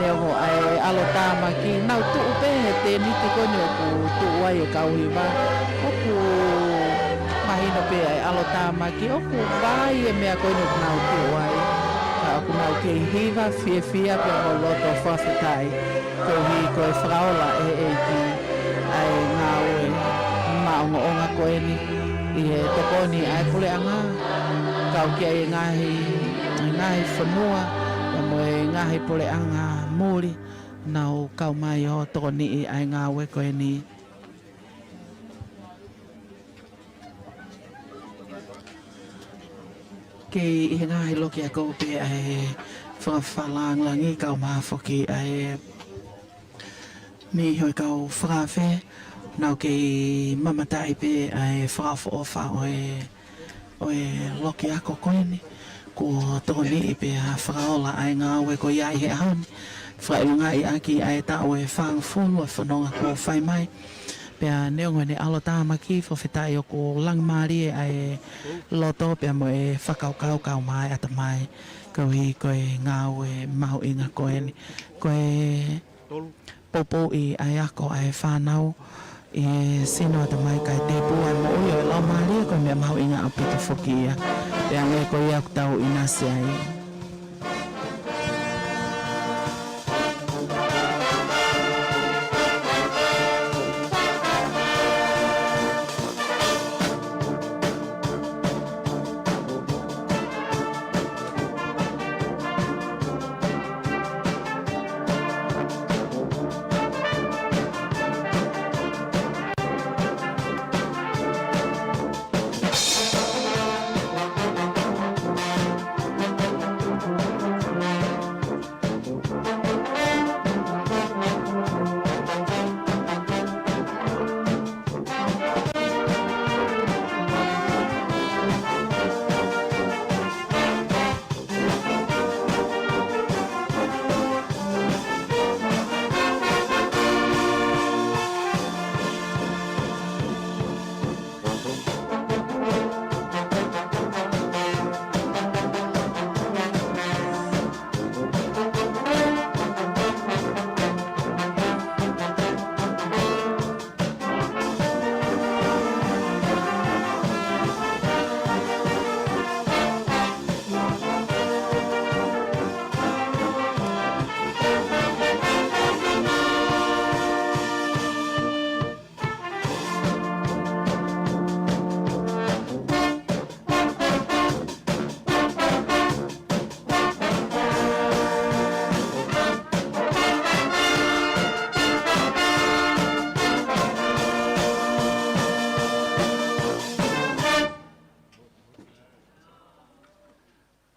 neongo ʻa e ʻalotāmaki, nau tuʻu pē he tēniti ko eni ʻoku tuʻu ai e kau hiva. ʻOku mahino pē ʻa e ʻalotāmaki, ʻoku vā ʻa e meʻa ko eni ʻoku nau tuʻu ai. Ka ʻoku nau kei hiva fiefia pea mo loto fakafetaʻi. Koeʻuhi ko e fakaola ʻe he ʻEiki ʻa e ngāue maʻongoʻonga ko eni ʻi he tokoni ʻa e puleʻanga, kau ki ai e ngaahi, e ngaahi fonua, pea mo e ngaahi puleʻanga muli, nau kau mai ʻo tokoniʻi ʻa e ngāue ko eni. Kei ʻi he ngaahi loki ako pē ʻa e fakafalāngilangi kae ʻumaʻā foki ʻa e niʻihi ʻo e kau fakaafe, nau kei mamataʻi pē ʻa e fakaʻofoʻofa ʻo e, ʻo e loki ako ko eni, kuo tokoniʻi pea fakaola ʻa e ngāue ko ia ʻi he ʻaho ni. Fakaʻilongaʻi ʻaki ʻa e taʻu ʻe fāngofulu ʻa e fononga kuo fai mai. Pea neongo ʻene ʻalotāmaki, fakafetaʻi ʻoku langi mālie ʻa e loto pea mo e fakakaukau kae ʻumaʻā e ʻatamai, koeʻuhi ko e ngāue mahuʻinga ko eni. Ko e poupouʻi ʻa e ako ʻa e fānau ʻi he sino, ʻatamai kae tēpū ʻa e moʻui ʻo e laumālie, ko e meʻa mahuʻinga ʻaupito foki ia. Pea hangē ko ia ʻoku tau ʻinasi ai.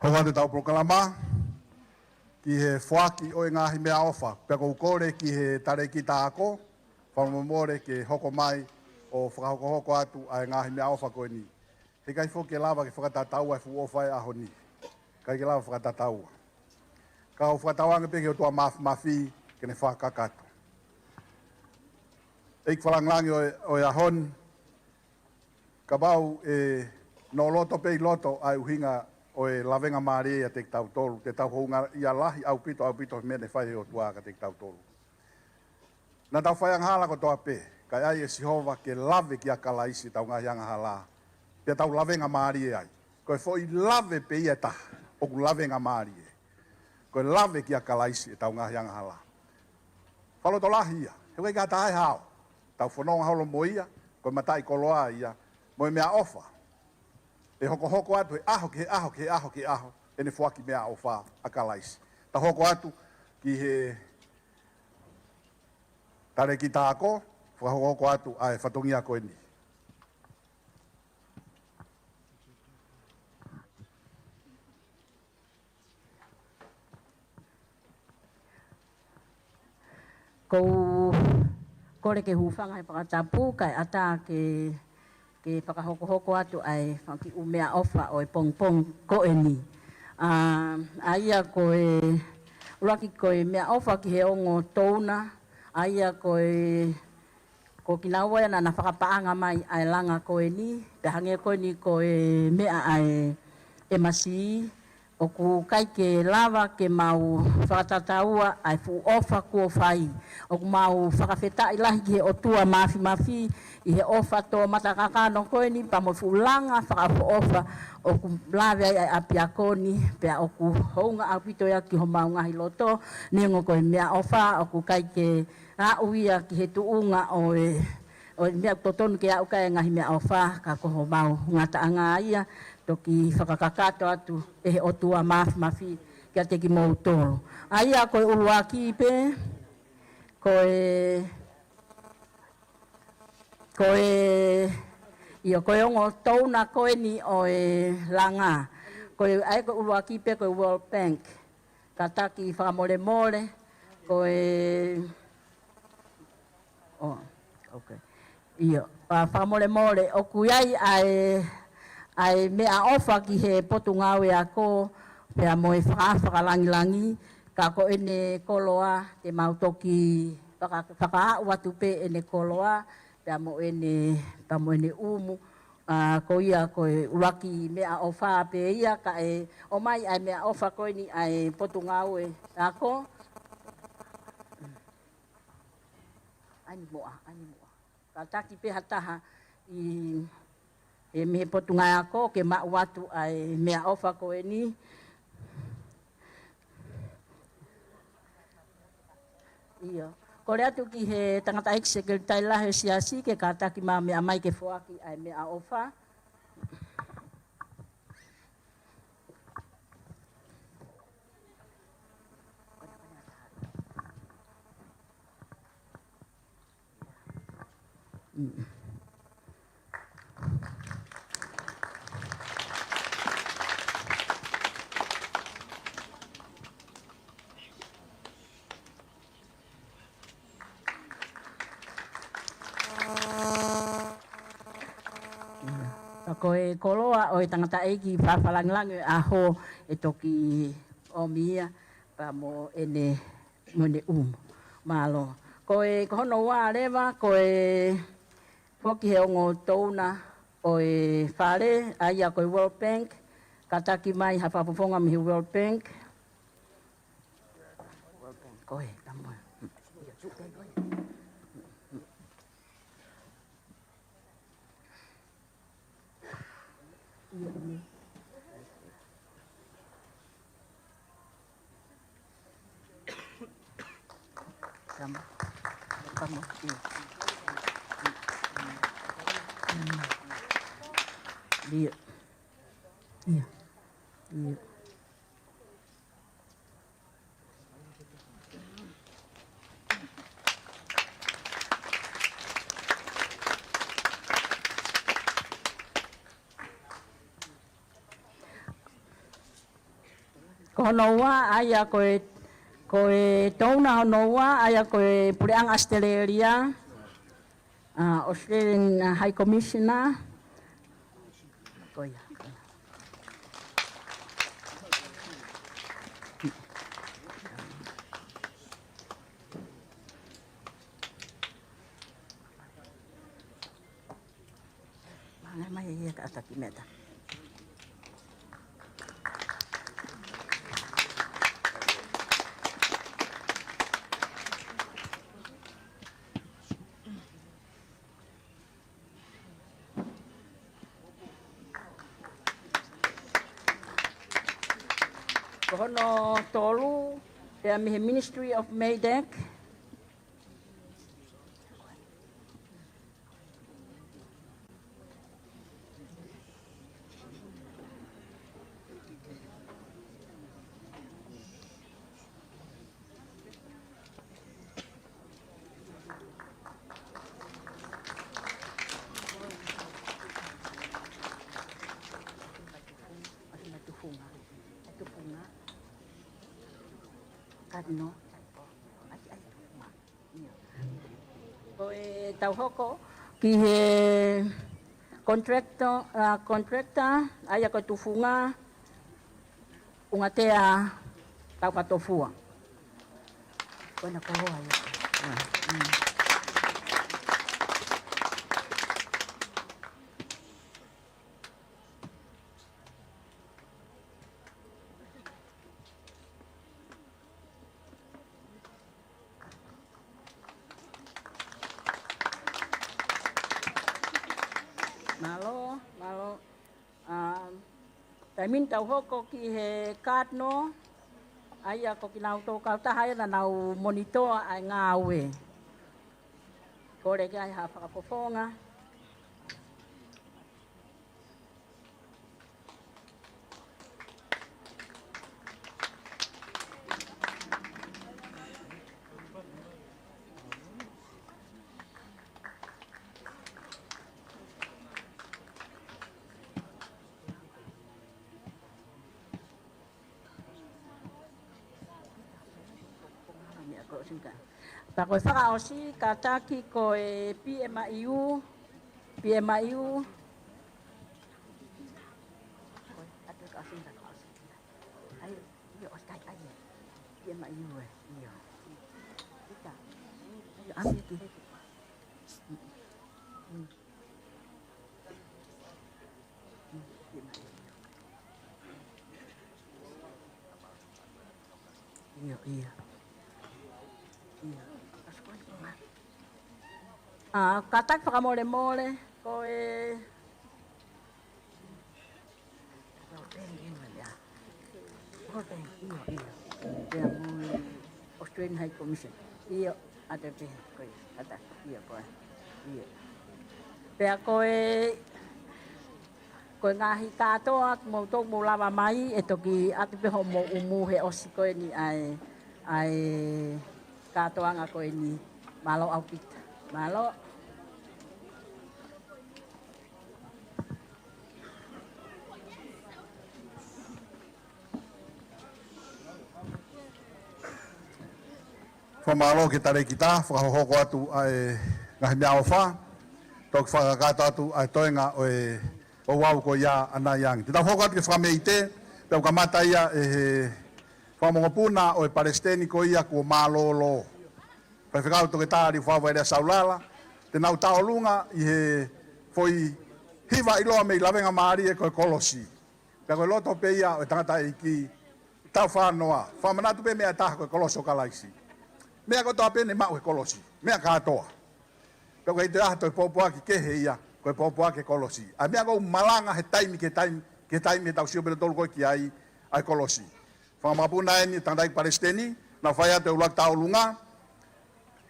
Pau atu ʻetau polokalama ki he foaki ʻo e ngaahi meʻaʻofa. Pea ʻoku ou kole ki he talēkita ako, fakamolemole ke hoko mai ʻo fakahokohoko atu ʻa e ngaahi meʻaʻofa ko eni. He ʻikai foki ke lava ke fakatataua e fuʻu ʻofa he ʻaho ni. ʻIkai ke lava fakatataua. Ka ʻoku ou fakatauange pē ki he ʻOtua Māfimafi ke ne fakakakato. ʻEiki Fakalāngilangi ʻo e, ʻo e ʻaho ni, kapau ʻe noʻo loto pē ʻi loto ʻa e ʻuhinga ʻo e lavengamālie ʻiate kitautolu, te tau houngaʻia lahi ʻaupito, ʻaupito he meʻa ne fai ʻe he ʻOtua kiate kitautolu. Naʻa tau fai angahala kotoa pē, kae ʻai ʻe Sihova ke lave kia Kalaisi ʻetau ngaahi angahala, pea tau lavengamālie ai. Ko e foʻi lave pē ia ʻe taha, ʻoku lavengamālie. Ko e lave kia Kalaisi ʻetau ngaahi angahala. Fakalotolahi ia, he ʻoku ʻikai ke ʻi ai ha taha ʻe hao. Tau fononga holo mo ia, ko e mataʻikoloa ia, mo e meʻaʻofa. ʻE hokohoko atu he ʻaho, ki he ʻaho, ki he ʻaho, ki he ʻaho, ʻene foaki meʻaʻofa ʻa Kalaisi. Tau hoko atu ki he talēkita ako, fakahokohoko atu ʻa e fatongia ko eni. ʻOku ou kole ke hūfanga he fakatapu, kae ʻatā ke, ke fakahokohoko atu ʻa e fanga kiʻi ʻū meʻaʻofa ʻo e pongipongi ko eni. ʻA, ʻa ia ko e, ʻuluaki ko e meʻaʻofa ki he ongo touna, ʻa ia ko e, ko kinaua ia naʻa na fakapaʻanga mai ʻa e langa ko eni, pea hangē ko eni ko e meʻa ʻa e M C, ʻoku ʻikai ke lava ke mau fakatataua ʻa e fuʻu ʻofa kuo fai. ʻOku mau fakafetaʻi lahi ki he ʻOtua Māfimafi ʻi he ʻofa toʻomataʻikakano ko eni pea mo e fuʻu langa fakaʻofoʻofa ʻoku lave ai ʻa e ʻapiako ni, pea ʻoku hounga ʻaupito ia ki homau ngaahi loto, neongo ko e meʻaʻofa ʻoku ʻikai ke aʻu ia ki he tuʻunga ʻo e, ʻo e meʻa ʻoku totonu ke aʻu ki ai e ngaahi meʻaʻofa, ka ko homau ngataʻanga ia, toki fakakakato atu ʻe he ʻOtua Māfimafi kiate kimoutolu. ʻA ia ko e ʻuluaki pē, ko e, ko e, ʻio, ko e ongo touna ko eni ʻo e langa. Ko e, ʻa ia ko e ʻuluaki pē ko e World Bank. Kātaki fakamolemole, ko e, oh, okay. ʻIo, ʻa, fakamolemole, ʻoku ʻi ai ʻa e, ʻa e meʻaʻofa ki he Potungāue Ako, pea mo e Faka-, Fakalāngilangi, ka ko ʻene koloa, te mau toki faka-, fakaaʻu atu pē ʻene koloa, pea mo ʻene, pea mo ʻene ʻumu, ʻa, ko ia ko e ʻuluaki meʻaʻofa pē ia, kae ʻomai ʻa e meʻaʻofa ko eni ʻa e Potungāue Ako. ʻAi ni muʻa, ʻai ni muʻa. Kātaki pē ha taha ʻi he mei he Potungāue Ako ke maʻu atu ʻa e meʻaʻofa ko eni. ʻIo. Kole atu ki he tangataʻeiki sekelitali lahi ʻo e Siasi ke kātaki mai meʻa mai ke foaki ʻa e meʻaʻofa. Ka ko e koloa ʻo e tangataʻeiki fakalāngilangi ʻo e ʻaho ʻe toki ʻomi ia pea mo ʻene, mo ʻene ʻumu. Mālō. Ko e, ko hono ua leva, ko e foki he ongo touna ʻo e fale, ʻa ia ko e World Bank, kātaki mai ha fakafofonga mei he World Bank. Ko e, come on. Come on. Come on. ʻIo. ʻIo. ʻIo. hono ua, ʻa ia ko e, ko e donor hono ua, ʻa ia ko e Puleʻanga ʻAositelēlia, ʻa, Australian, ʻa, High Commissioner. Ko ia. Mālō mai ia ka ʻatā ki meta. Ko hono tolu, pea mei he Ministry of MEIDAC. Tufunga. Tufunga. Kano. Ko e tau hoko ki he contractor, ʻa, contractor, ʻa ia ko e tufunga, Ungatea Taukatofua. Ko ena koloa ia. Mālō, mālō. ʻA, taimi ni tau hoko ki he Cardinal, ʻa ia ko kinautolu kautaha ia naʻa nau monitoa ʻa e ngāue. Kole ke ʻai ha fakafofonga. Pea ko e fakaʻosi, kātaki ko e P M I U, P M I U. ʻAi, ʻio, ʻosi kai, ʻai, ʻio. P M I U ē, ʻio. ʻIta. ʻIo, ʻami ki he. ʻIo, ʻio. ʻIo. ʻA, kātaki fakamolemole, ko e, ʻio, ʻio. Pea mo e Australian High Commission. ʻIo, ʻa e pē, ko ia, kātaki, ʻio, ko e. ʻIo. Pea ko e, ko e ngaahi kātoa, mou toki mou lava mai, ʻe toki ʻatu pē hoʻomou ʻumu he ʻosi ko eni ʻa e, ʻa e kātoanga ko eni. Mālō ʻaupito. Mālō. Fakamālō ki he talēkita, fakahohoko atu ʻa e ngaahi meʻaʻofa, toki fakakakato atu ʻa e toenga ʻo e ouau ko ia ʻanai ange. Te tau hoko atu ki he fakameʻite, pea ʻoku kamata ia ʻe he fakamokopuna ʻo e palesiteni ko ia kuo mālōlō. Faifekau Toketā Liufau Vailea Saulala, te nau tauʻolunga ʻi he foʻi hiva ʻiloa mei Lavengamālie ko e kolosi. Pea ko e loto pē ia ʻo e tangataʻeiki, tau fānoa, fakamanatu pē meʻa ʻe taha ko e kolosi ʻo Kalaisi. Meʻa kotoa pē ne maʻu he kolosi, meʻa kātoa. Pea ʻoku ʻikai toe ʻi ai ha toe pōpoaki kehe ia, ko e pōpoaki e kolosi. ʻA e meʻa ʻoku malanga he taimi ki he taimi, ki he taimi he tau sio pē ʻe tautolu ko ē ki ai, ʻa e kolosi. Fakamakapuna eni tangataʻeiki palesiteni, nau fai atu e ʻuluaki tauʻolunga,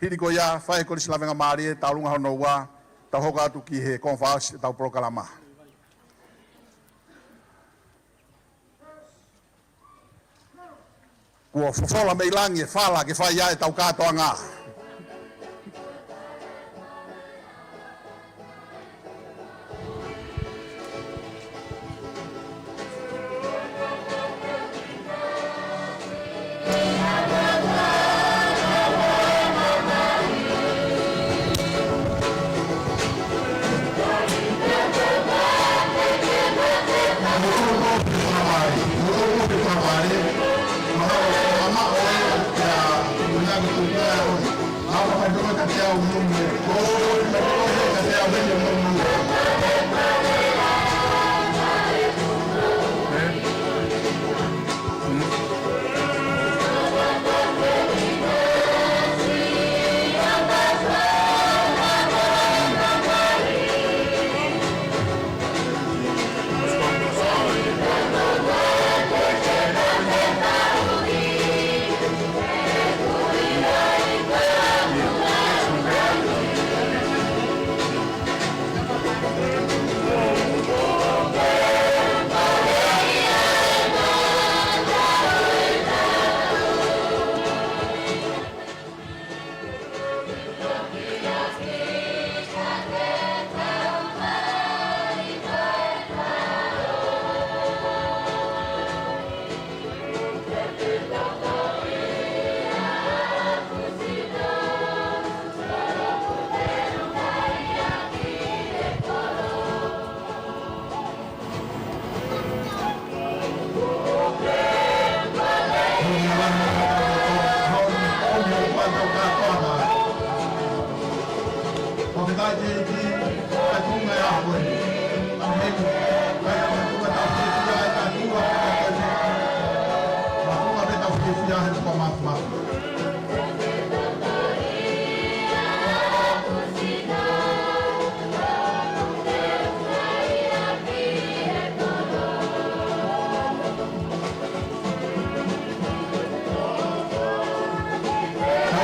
hili ko ia fai e Kolisi Lavengamālie tauʻolunga hono ua, tau hoko atu ki he konifelenisi ʻetau polokalama. Kuo fofola mei langi e fala ke fai ai ʻetau kātoanga.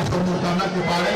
Komutanaki pale.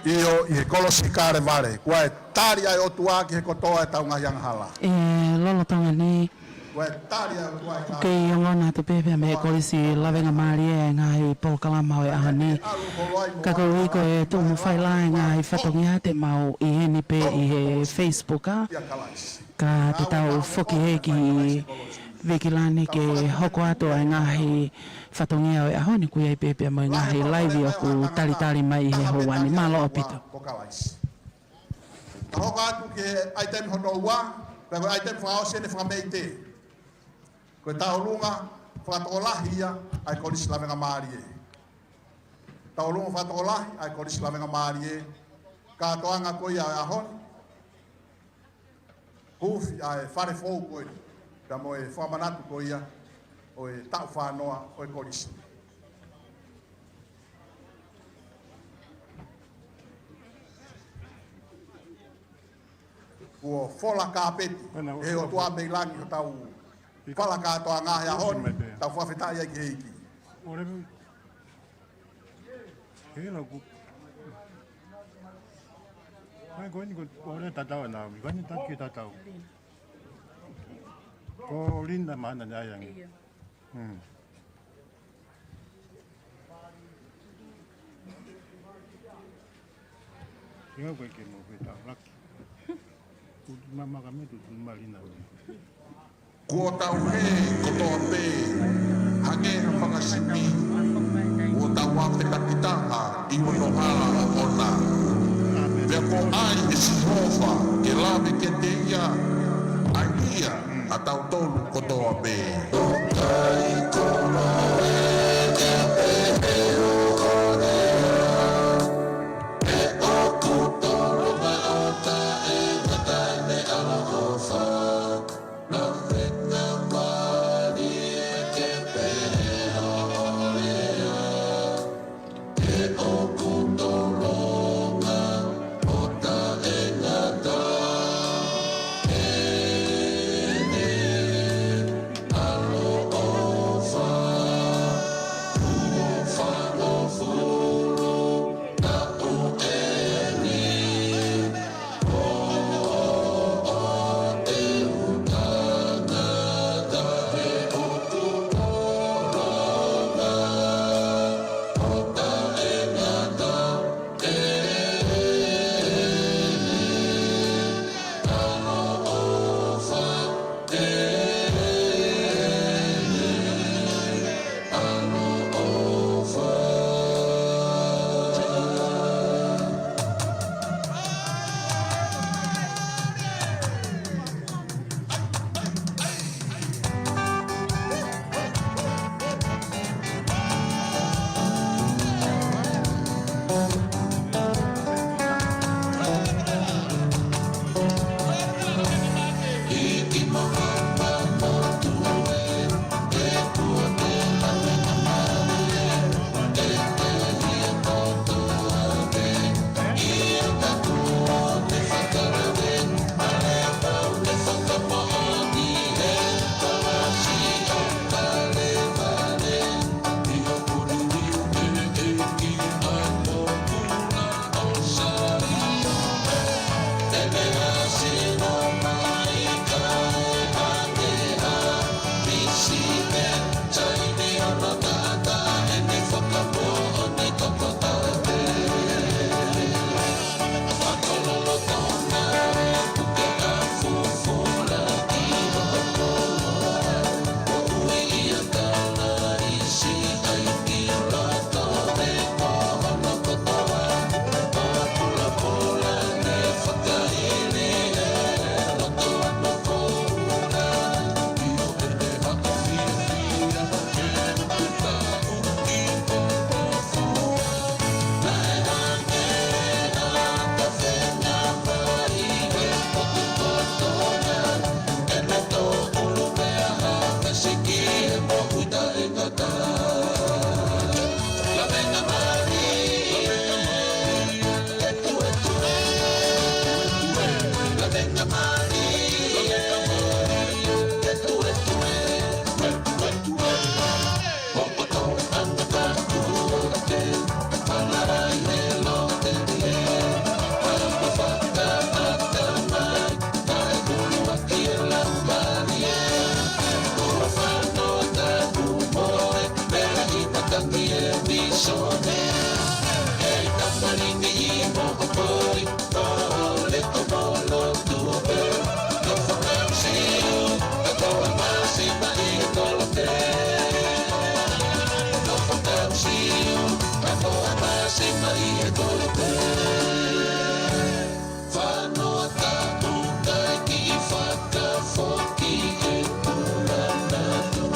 ʻIo, ʻi he kolosi Kalevale, kuo tali ʻa e ʻOtua ki he kotoa ʻetau ngaahi angahala. ʻE lolotonga ni, kuo tali ʻa e ʻOtua ʻi he ʻOku kei ongona atu pē pea mei he Kolisi Lavengamālie ʻa e ngaahi polokalama ʻo e ʻaho ni. Ka ko e ʻuhi ko e tuʻu mo fai lā e ngaahi fatongia te mau ʻi heni pē ʻi he Facebook, ʻa? Ka te tau foki hē ki Vikilani ke hoko atu ʻa e ngaahi fatongia ʻo e ʻaho ni, ʻoku ʻi ai pē pea mo e ngaahi laivi ʻoku talitali mai ʻi he houa ni. Mālō ʻaupito. Ka hoko atu ki he ʻaitemi hono ua, pea ko e ʻaitemi fakaʻosi eni fakameite. Ko e tauʻolunga fakatokolahi ia ʻa e Kolisi Lavengamālie. Tauʻolunga fakatokolahi ʻa e Kolisi Lavengamālie. Kātoanga ko ia ʻo e ʻaho ni. Kufi ʻa e fale foʻou ko ē, pea mo e fakamanatu ko ia ʻo e taʻu fā noa ʻo e kolisi. Kuo fola kāpeti ʻe he ʻOtua mei langi hotau fala kātoanga he ʻaho ni, tau fakafetaʻi ai ki he ʻEiki. Hei, lau ku. Mai ko eni ko ʻolunga tatau ʻa Naomi, ko eni tatau ki tatau. Ko Linda mahalo naʻe ʻi ai ange. Hmm. Ia ko e ke mo ke tau laki. Tutu mama ka me tutu ma Linda me. Kuo tau hē kotoa pē, hangē ha fanga sipi, kuo tau afe takitaha ʻi hono hala ʻoʻona. Pea kuo ʻai ʻe Sihova ke lave kiate ia ʻa ia ʻa tautolu kotoa pē. Mai e kolope. Fanoa tapu kai ki fakafoki e pula natu.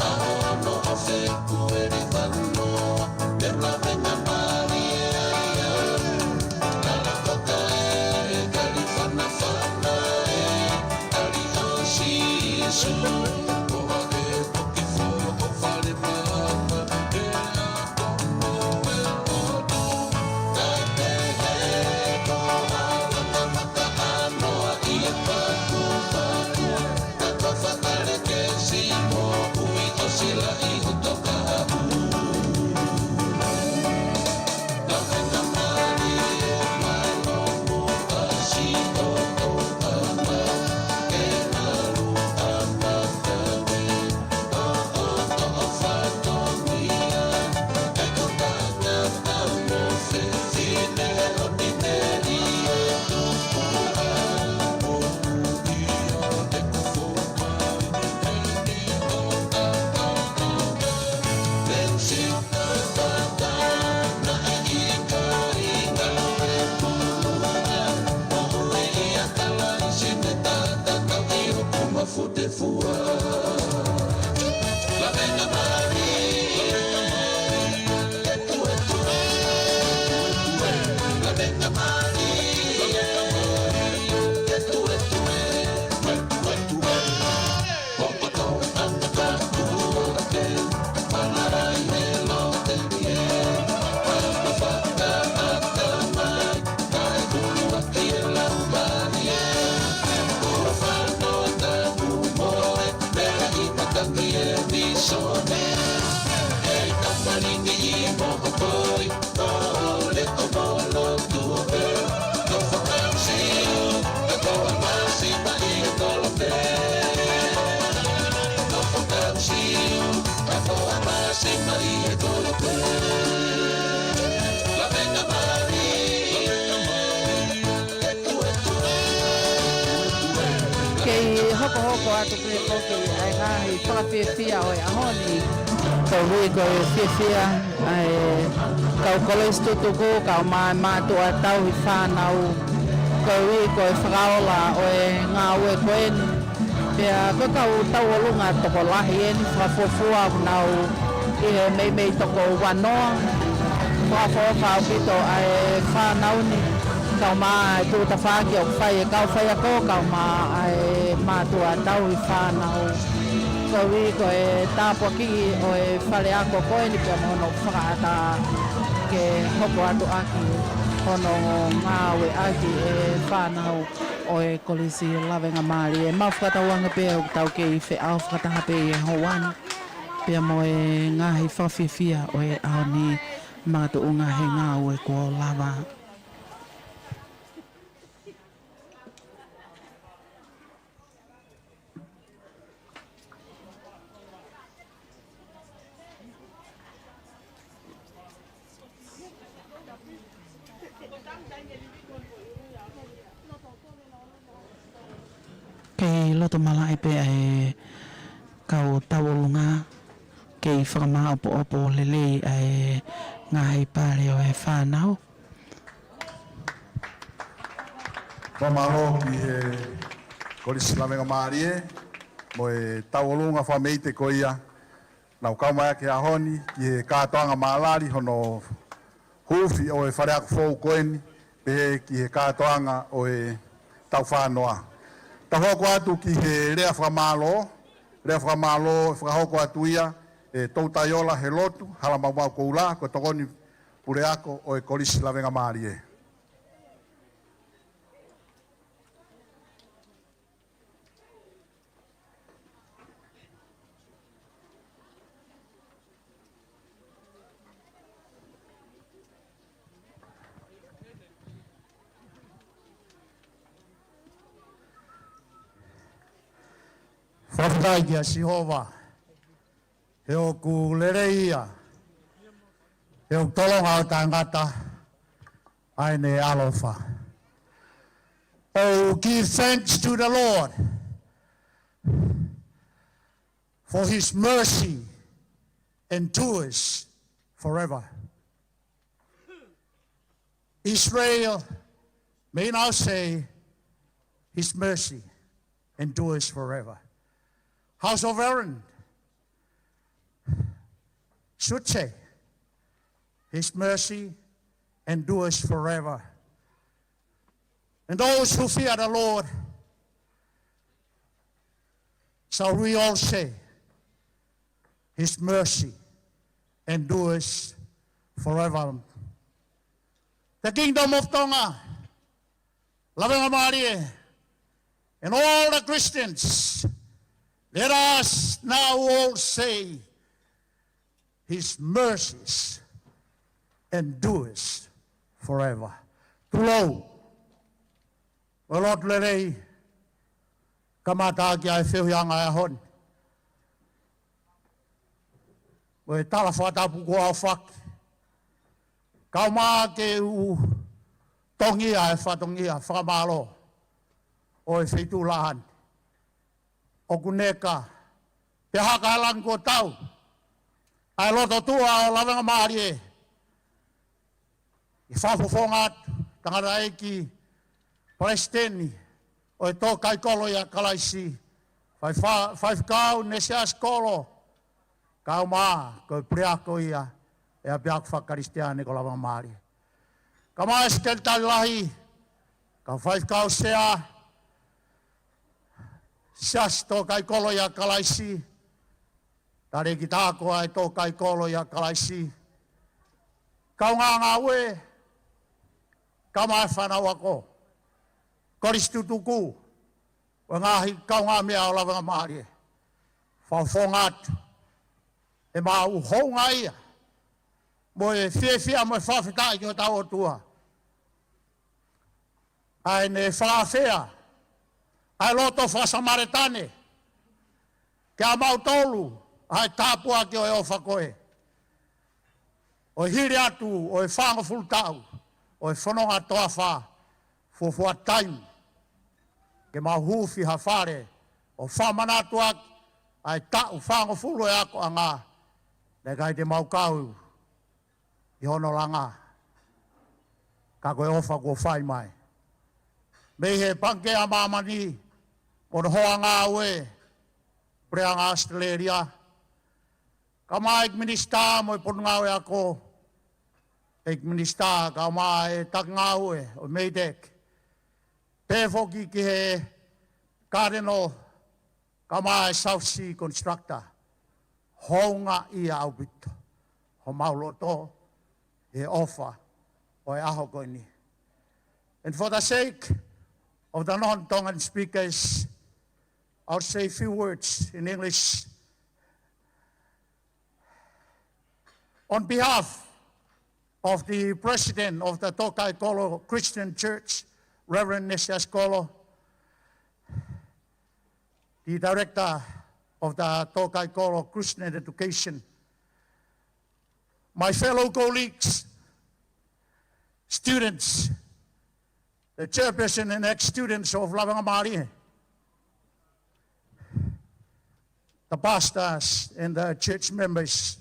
Aho no o feku e ni fanoa. Te lavenga mālie ai. Kala koka e kali fanafana e. Kali o Sīsū. Ko ake poki fo o fale mama. E a Fute fua. Lavenga mālie. Etu, etu, etu, lavenga mālie. Etu, etu, etu, etu, etu. Popoto anga ka ua te. Mangarai e lote kie. Papa faka ata mai. Kae kulu aki e lau mālie. Kua fano taku moe. Mea i matangi e visone. E kapalingi i mokopoi. Ole o molo tuope. No fakaʻusi. Ka koa masi mai e kolope. No fakaʻusi. Ka koa masi mai e kolope. Lavenga mālie. Kei hokohoko atu pē ko ē ʻa e ngaahi fakafiefia ʻo e ʻaho ni. Koeʻuhi ko e fiefia ʻa e kau kolisi tutuku, kau mā-, mātuʻa tauhi fānau. Koeʻuhi ko e fakaola ʻo e ngāue ko eni. Pea ko e kau tauʻolunga tokolahi eni, fakafuofua ʻoku nau ʻi he meimei toko uanoa. Fakafoʻou ʻaupito ʻa e fānau ni, kae ʻumaʻā e tuʻu tafaʻaki ʻoku fai e kau faiako, kae ʻumaʻā e mātuʻa tauhi fānau. Koeʻuhi ko e tāpuakiʻi ʻo e fale ako ko eni pea mo hono fakaʻatā ke hoko atu ʻaki hono ngāueʻaki e fānau ʻo e Kolisi Lavengamālie. Mau fakatauange pē ʻoku tau kei feʻao fakataha pē ʻi he houa ni pea mo e ngaahi fakafiefia ʻo e ʻaho ni, makatuʻunga he ngāue kuo lava. Kei loto malaʻe pē ʻa e kau tauʻolunga, kei fakamāʻopoʻopo lelei ʻa e ngaahi pale ʻo e fānau. Fakamālō ki he Kolisi Lavengamālie mo e tauʻolunga fakameite ko ia naʻa nau kau mai ʻaki he ʻaho ni ki he kātoanga mālali hono huufi ʻo e fale ako foʻou ko eni, pehē ki he kātoanga ʻo e tau fānoa. Tau hoko atu ki he lea fakamālō, lea fakamālō fakahoko atu ia ʻe Toutaiola Helotu Halamaumau Koula, ko e tokoni puleako ʻo e Kolisi Lavengamālie. Fakafetaʻi kia Sihova, he ʻoku lelei ia, he ʻoku tolonga ʻo taʻengata ʻa ʻene ʻaloʻofa. Oh, give thanks to the Lord, for his mercy endures forever. Israel may now say, "His mercy endures forever." House of Aaron should say, "His mercy endures forever." And those who fear the Lord shall we all say, "His mercy endures forever." The Kingdom of Tonga, Lavengamālie, and all the Christians, let us now all say, "His mercies endures forever." Tulou, ʻoku lotu lelei, kamata ʻaki ʻa e feohiʻanga ʻo e ʻaho ni. Mo e tala fakatapu kuo ʻaofaki. Kau mai ke u tongia e fatongia fakamālō ʻo e feituʻu lahi ni. ʻOku neka, pea haka e langi kuo tau ʻa e loto tuʻa ʻo Lavengamālie. ʻI he fakafofonga atu, tangataʻeiki palesiteni ʻo e Tō Kaikolo ʻia Kalaisi, fai fa-, faifekau Nesiasi Kolo, kau mai ko e puleako ia ʻo e ʻapiako fakakalisitiane ko Lavengamālie. Kau mai e sekelitali lahi, kau faifekau sea, Siasi Tō Kaikolo ʻia Kalaisi, Talēkita Ako ʻa e Tō Kaikolo ʻia Kalaisi, kaungā ngāue, kau mai e fānau ako, kolisi tutuku, ʻo e ngaahi kaungāmeʻa ʻo Lavengamālie. Fakafofonga atu ʻemau houngaʻia mo e fiefia mo e fakafetaʻi ki hotau ʻOtua ʻa ʻene fakaafeʻi ʻa e loto faka-Samaletane kiate kimautolu ʻa e tāpuaki ʻo e ʻofa ko ē ʻo e hili atu ʻo e fāngofulu taʻu ʻo e fononga toafa, fuofua taimi ke mau huufi ha fale ʻo fakamanatu ʻaki ʻa e taʻu fāngofulu ʻo e akoʻanga. Naʻe ʻikai te mau kau ʻi hono langa, ka ko e ʻofa kuo fai mai mei he Pangikē ʻa Māmani mo hono hoa ngāue, Puleʻanga ʻAositelēlia, kau mai e ʻEiki Minisitā mo e Potungāue Ako, ʻEiki Minisitā, kau mai e taki ngāue ʻo e MEIDECC, pehē foki ki he Cardinal, kau mai e South Sea Constructor. Houngaʻia ʻaupito homau loto he ʻofa ʻo e ʻaho ko eni. And for the sake of the non-Tongan speakers, I'll say a few words in English. On behalf of the president of the Tō Kaikolo Christian Church, Reverend Nesiasi Kolo, the director of the Tō Kaikolo Christian Education, my fellow colleagues, students, the chairperson and ex-students of Lavengamālie, the pastors and the church members,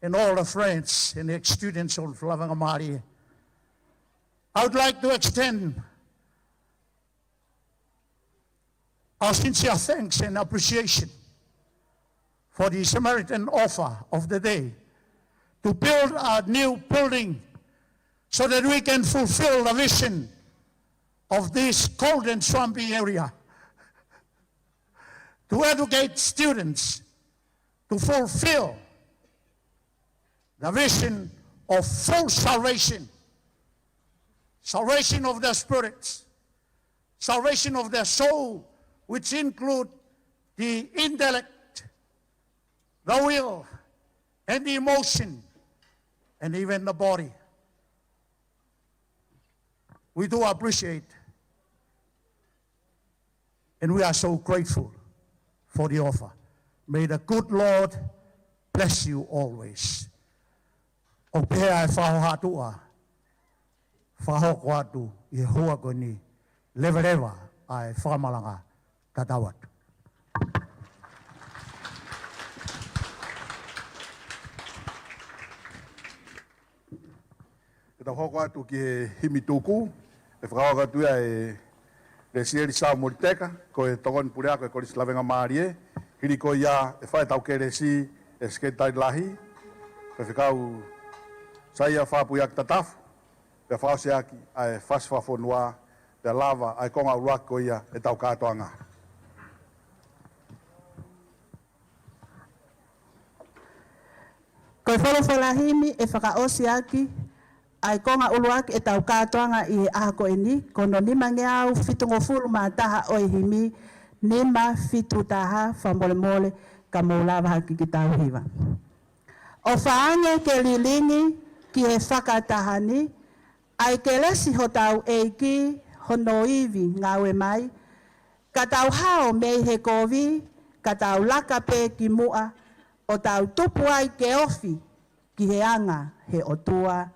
and all the friends and ex-students of Lavengamālie. I would like to extend our sincere thanks and appreciation for the Samaritan offer of the day to build a new building so that we can fulfill the vision of this cold and swampy area, to educate students, to fulfill the vision of full salvation, salvation of the spirits, salvation of the soul, which include the intellect, the will, and the emotion, and even the body. We do appreciate, and we are so grateful for the offer. May the good Lord bless you always. ʻOku pehē ʻa e fakahoha tuʻa, fakahoko atu ʻi he houa ko eni, leveleva ʻa e fakamalanga. Tatau atu. Tau hoko atu ki he himi tuku, ʻe fakaʻosi atu ia ʻe Lesieli Saumoli Teka, ko e tokoni puleako ʻo e Kolisi Lavengamālie, hili ko ia ʻe fai ʻetau kelesi ʻe he Sekelitali Lahi, Faifekau Saia Fapuiaki Tatafu, pea fakaʻosi ʻaki ʻa e fasi fakafonua, pea lava ʻa e konga ʻuluaki ko ia ʻetau kātoanga. Ko e folofola himi ʻe fakaʻosi ʻaki ʻa e konga ʻuluaki ʻetau kātoanga ʻi he ʻaho ko eni, ko hono nimangeau fitungofulu mā taha ʻo e himi, nima fitu taha, fakamolemole ka mou lava hake ke tau hiva. ʻOfa ange ke lilingi ki he fakataha ni, ʻa e kelesi hotau ʻEiki, hono ivi ngāue mai, ka tau hao mei he kovi, ka tau laka pē ki muʻa, ʻo tau tupu ai ke ofi ki he anga he ʻOtua.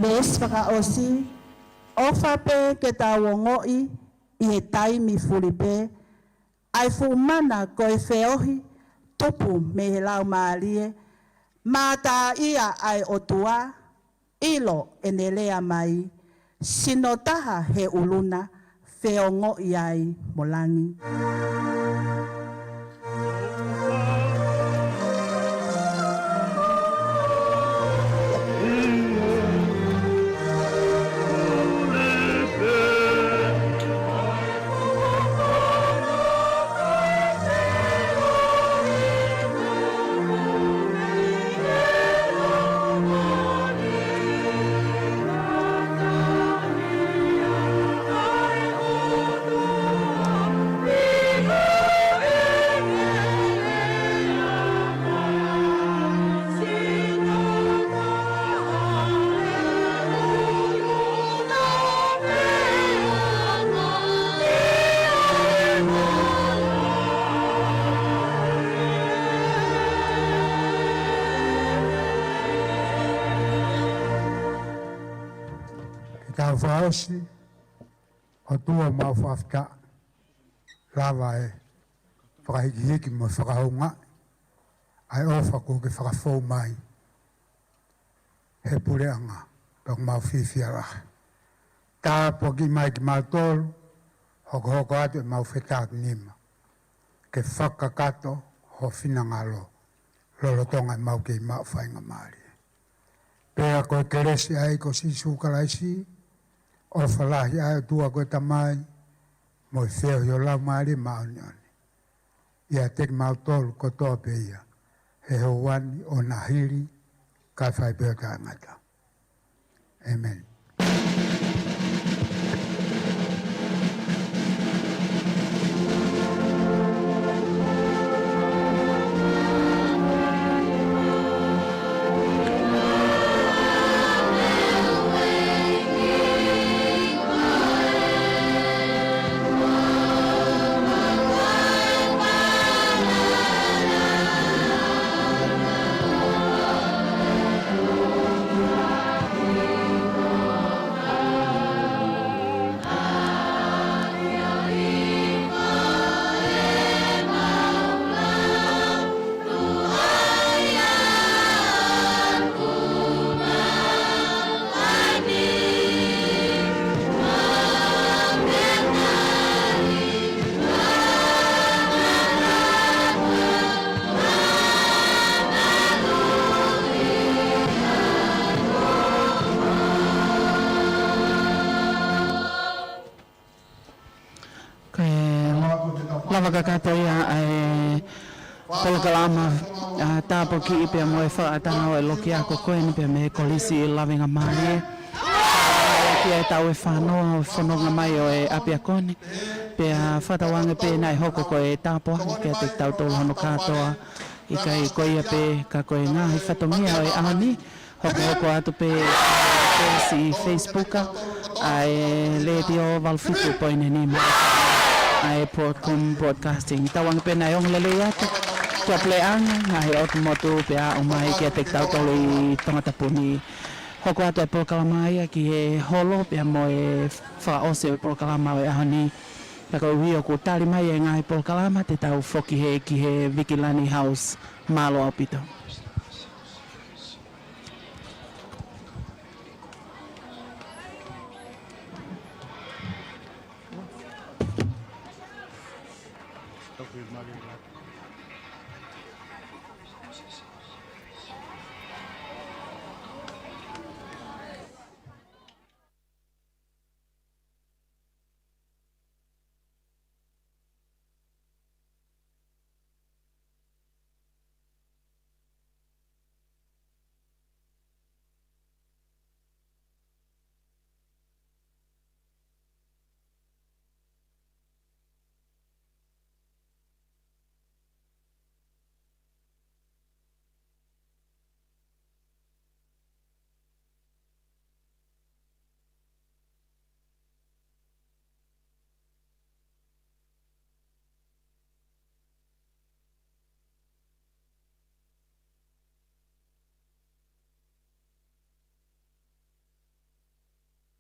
Veesi fakaʻosi, ʻofa pē ke tau ongoʻi ʻi he taimi fuli pē, ʻa e fuʻu mana ko e feohi tupu mei he Laumālie, mātā ia ʻa e ʻOtua, ʻilo ʻene lea mai, sino taha he ʻulu na, feongoʻi ai mo langi. Ke tau fakaʻosi, ʻOtua mau fakafetaʻi, lava e fakahikihiki mo e fakahoungaʻi ʻa e ʻofa kuo ke fakafou mai he puleʻanga, pea ʻoku mau fiefia lahi. Tāpuakiʻi mai kimautolu, hokohoko atu ʻemau fetākinima ke fakakakato ho finangalo lolotonga ʻemau kei maʻu faingamālie. Pea ko e kelesi ʻa e ʻEiki ko Sīsū Kalaisi, ʻofa lahi ʻa e ʻOtua ko e Tamai, mo e feohi ʻo e Laumālie Māʻoniʻoni, ʻiate kimautolu kotoa pē ia, he ʻaho ni ʻo nahili, kae fai pē ʻo taʻengata. ʻĒmeni. Fakakakato ia ʻa e polokalama, ʻa, tāpuakiʻi pea mo e fakaʻatā ʻo e loki ako ko eni pea mei he Kolisi Lavengamālie. Ki he tau e fānau ʻo e fononga mai ʻo e ʻapiako ni. Pea fakatauange pē naʻe hoko ko e tāpuaki kiate kitautolu hono kātoa. ʻIkai ko ia pē ka ko e ngaahi fatongia ʻo e ʻaho ni. Hokohoko atu pē, pē siʻi Facebook ʻa e Letiō valu fitu poini nima ʻa e Broadcom Broadcasting. Tauange pē naʻe ongo lelei atu. Kia puleʻanga, ngaahi ʻotu motu pea ʻomai kiate kitautolu ʻi Tongatapu ni. Hoko atu e polokalama ia ki he holo pea mo e fakaʻosi ʻo e polokalama ʻo e ʻaho ni. Ka koeʻuhi ʻoku tali mai e ngaahi polokalama te tau foki hē ki he Vikilani House. Mālō ʻaupito.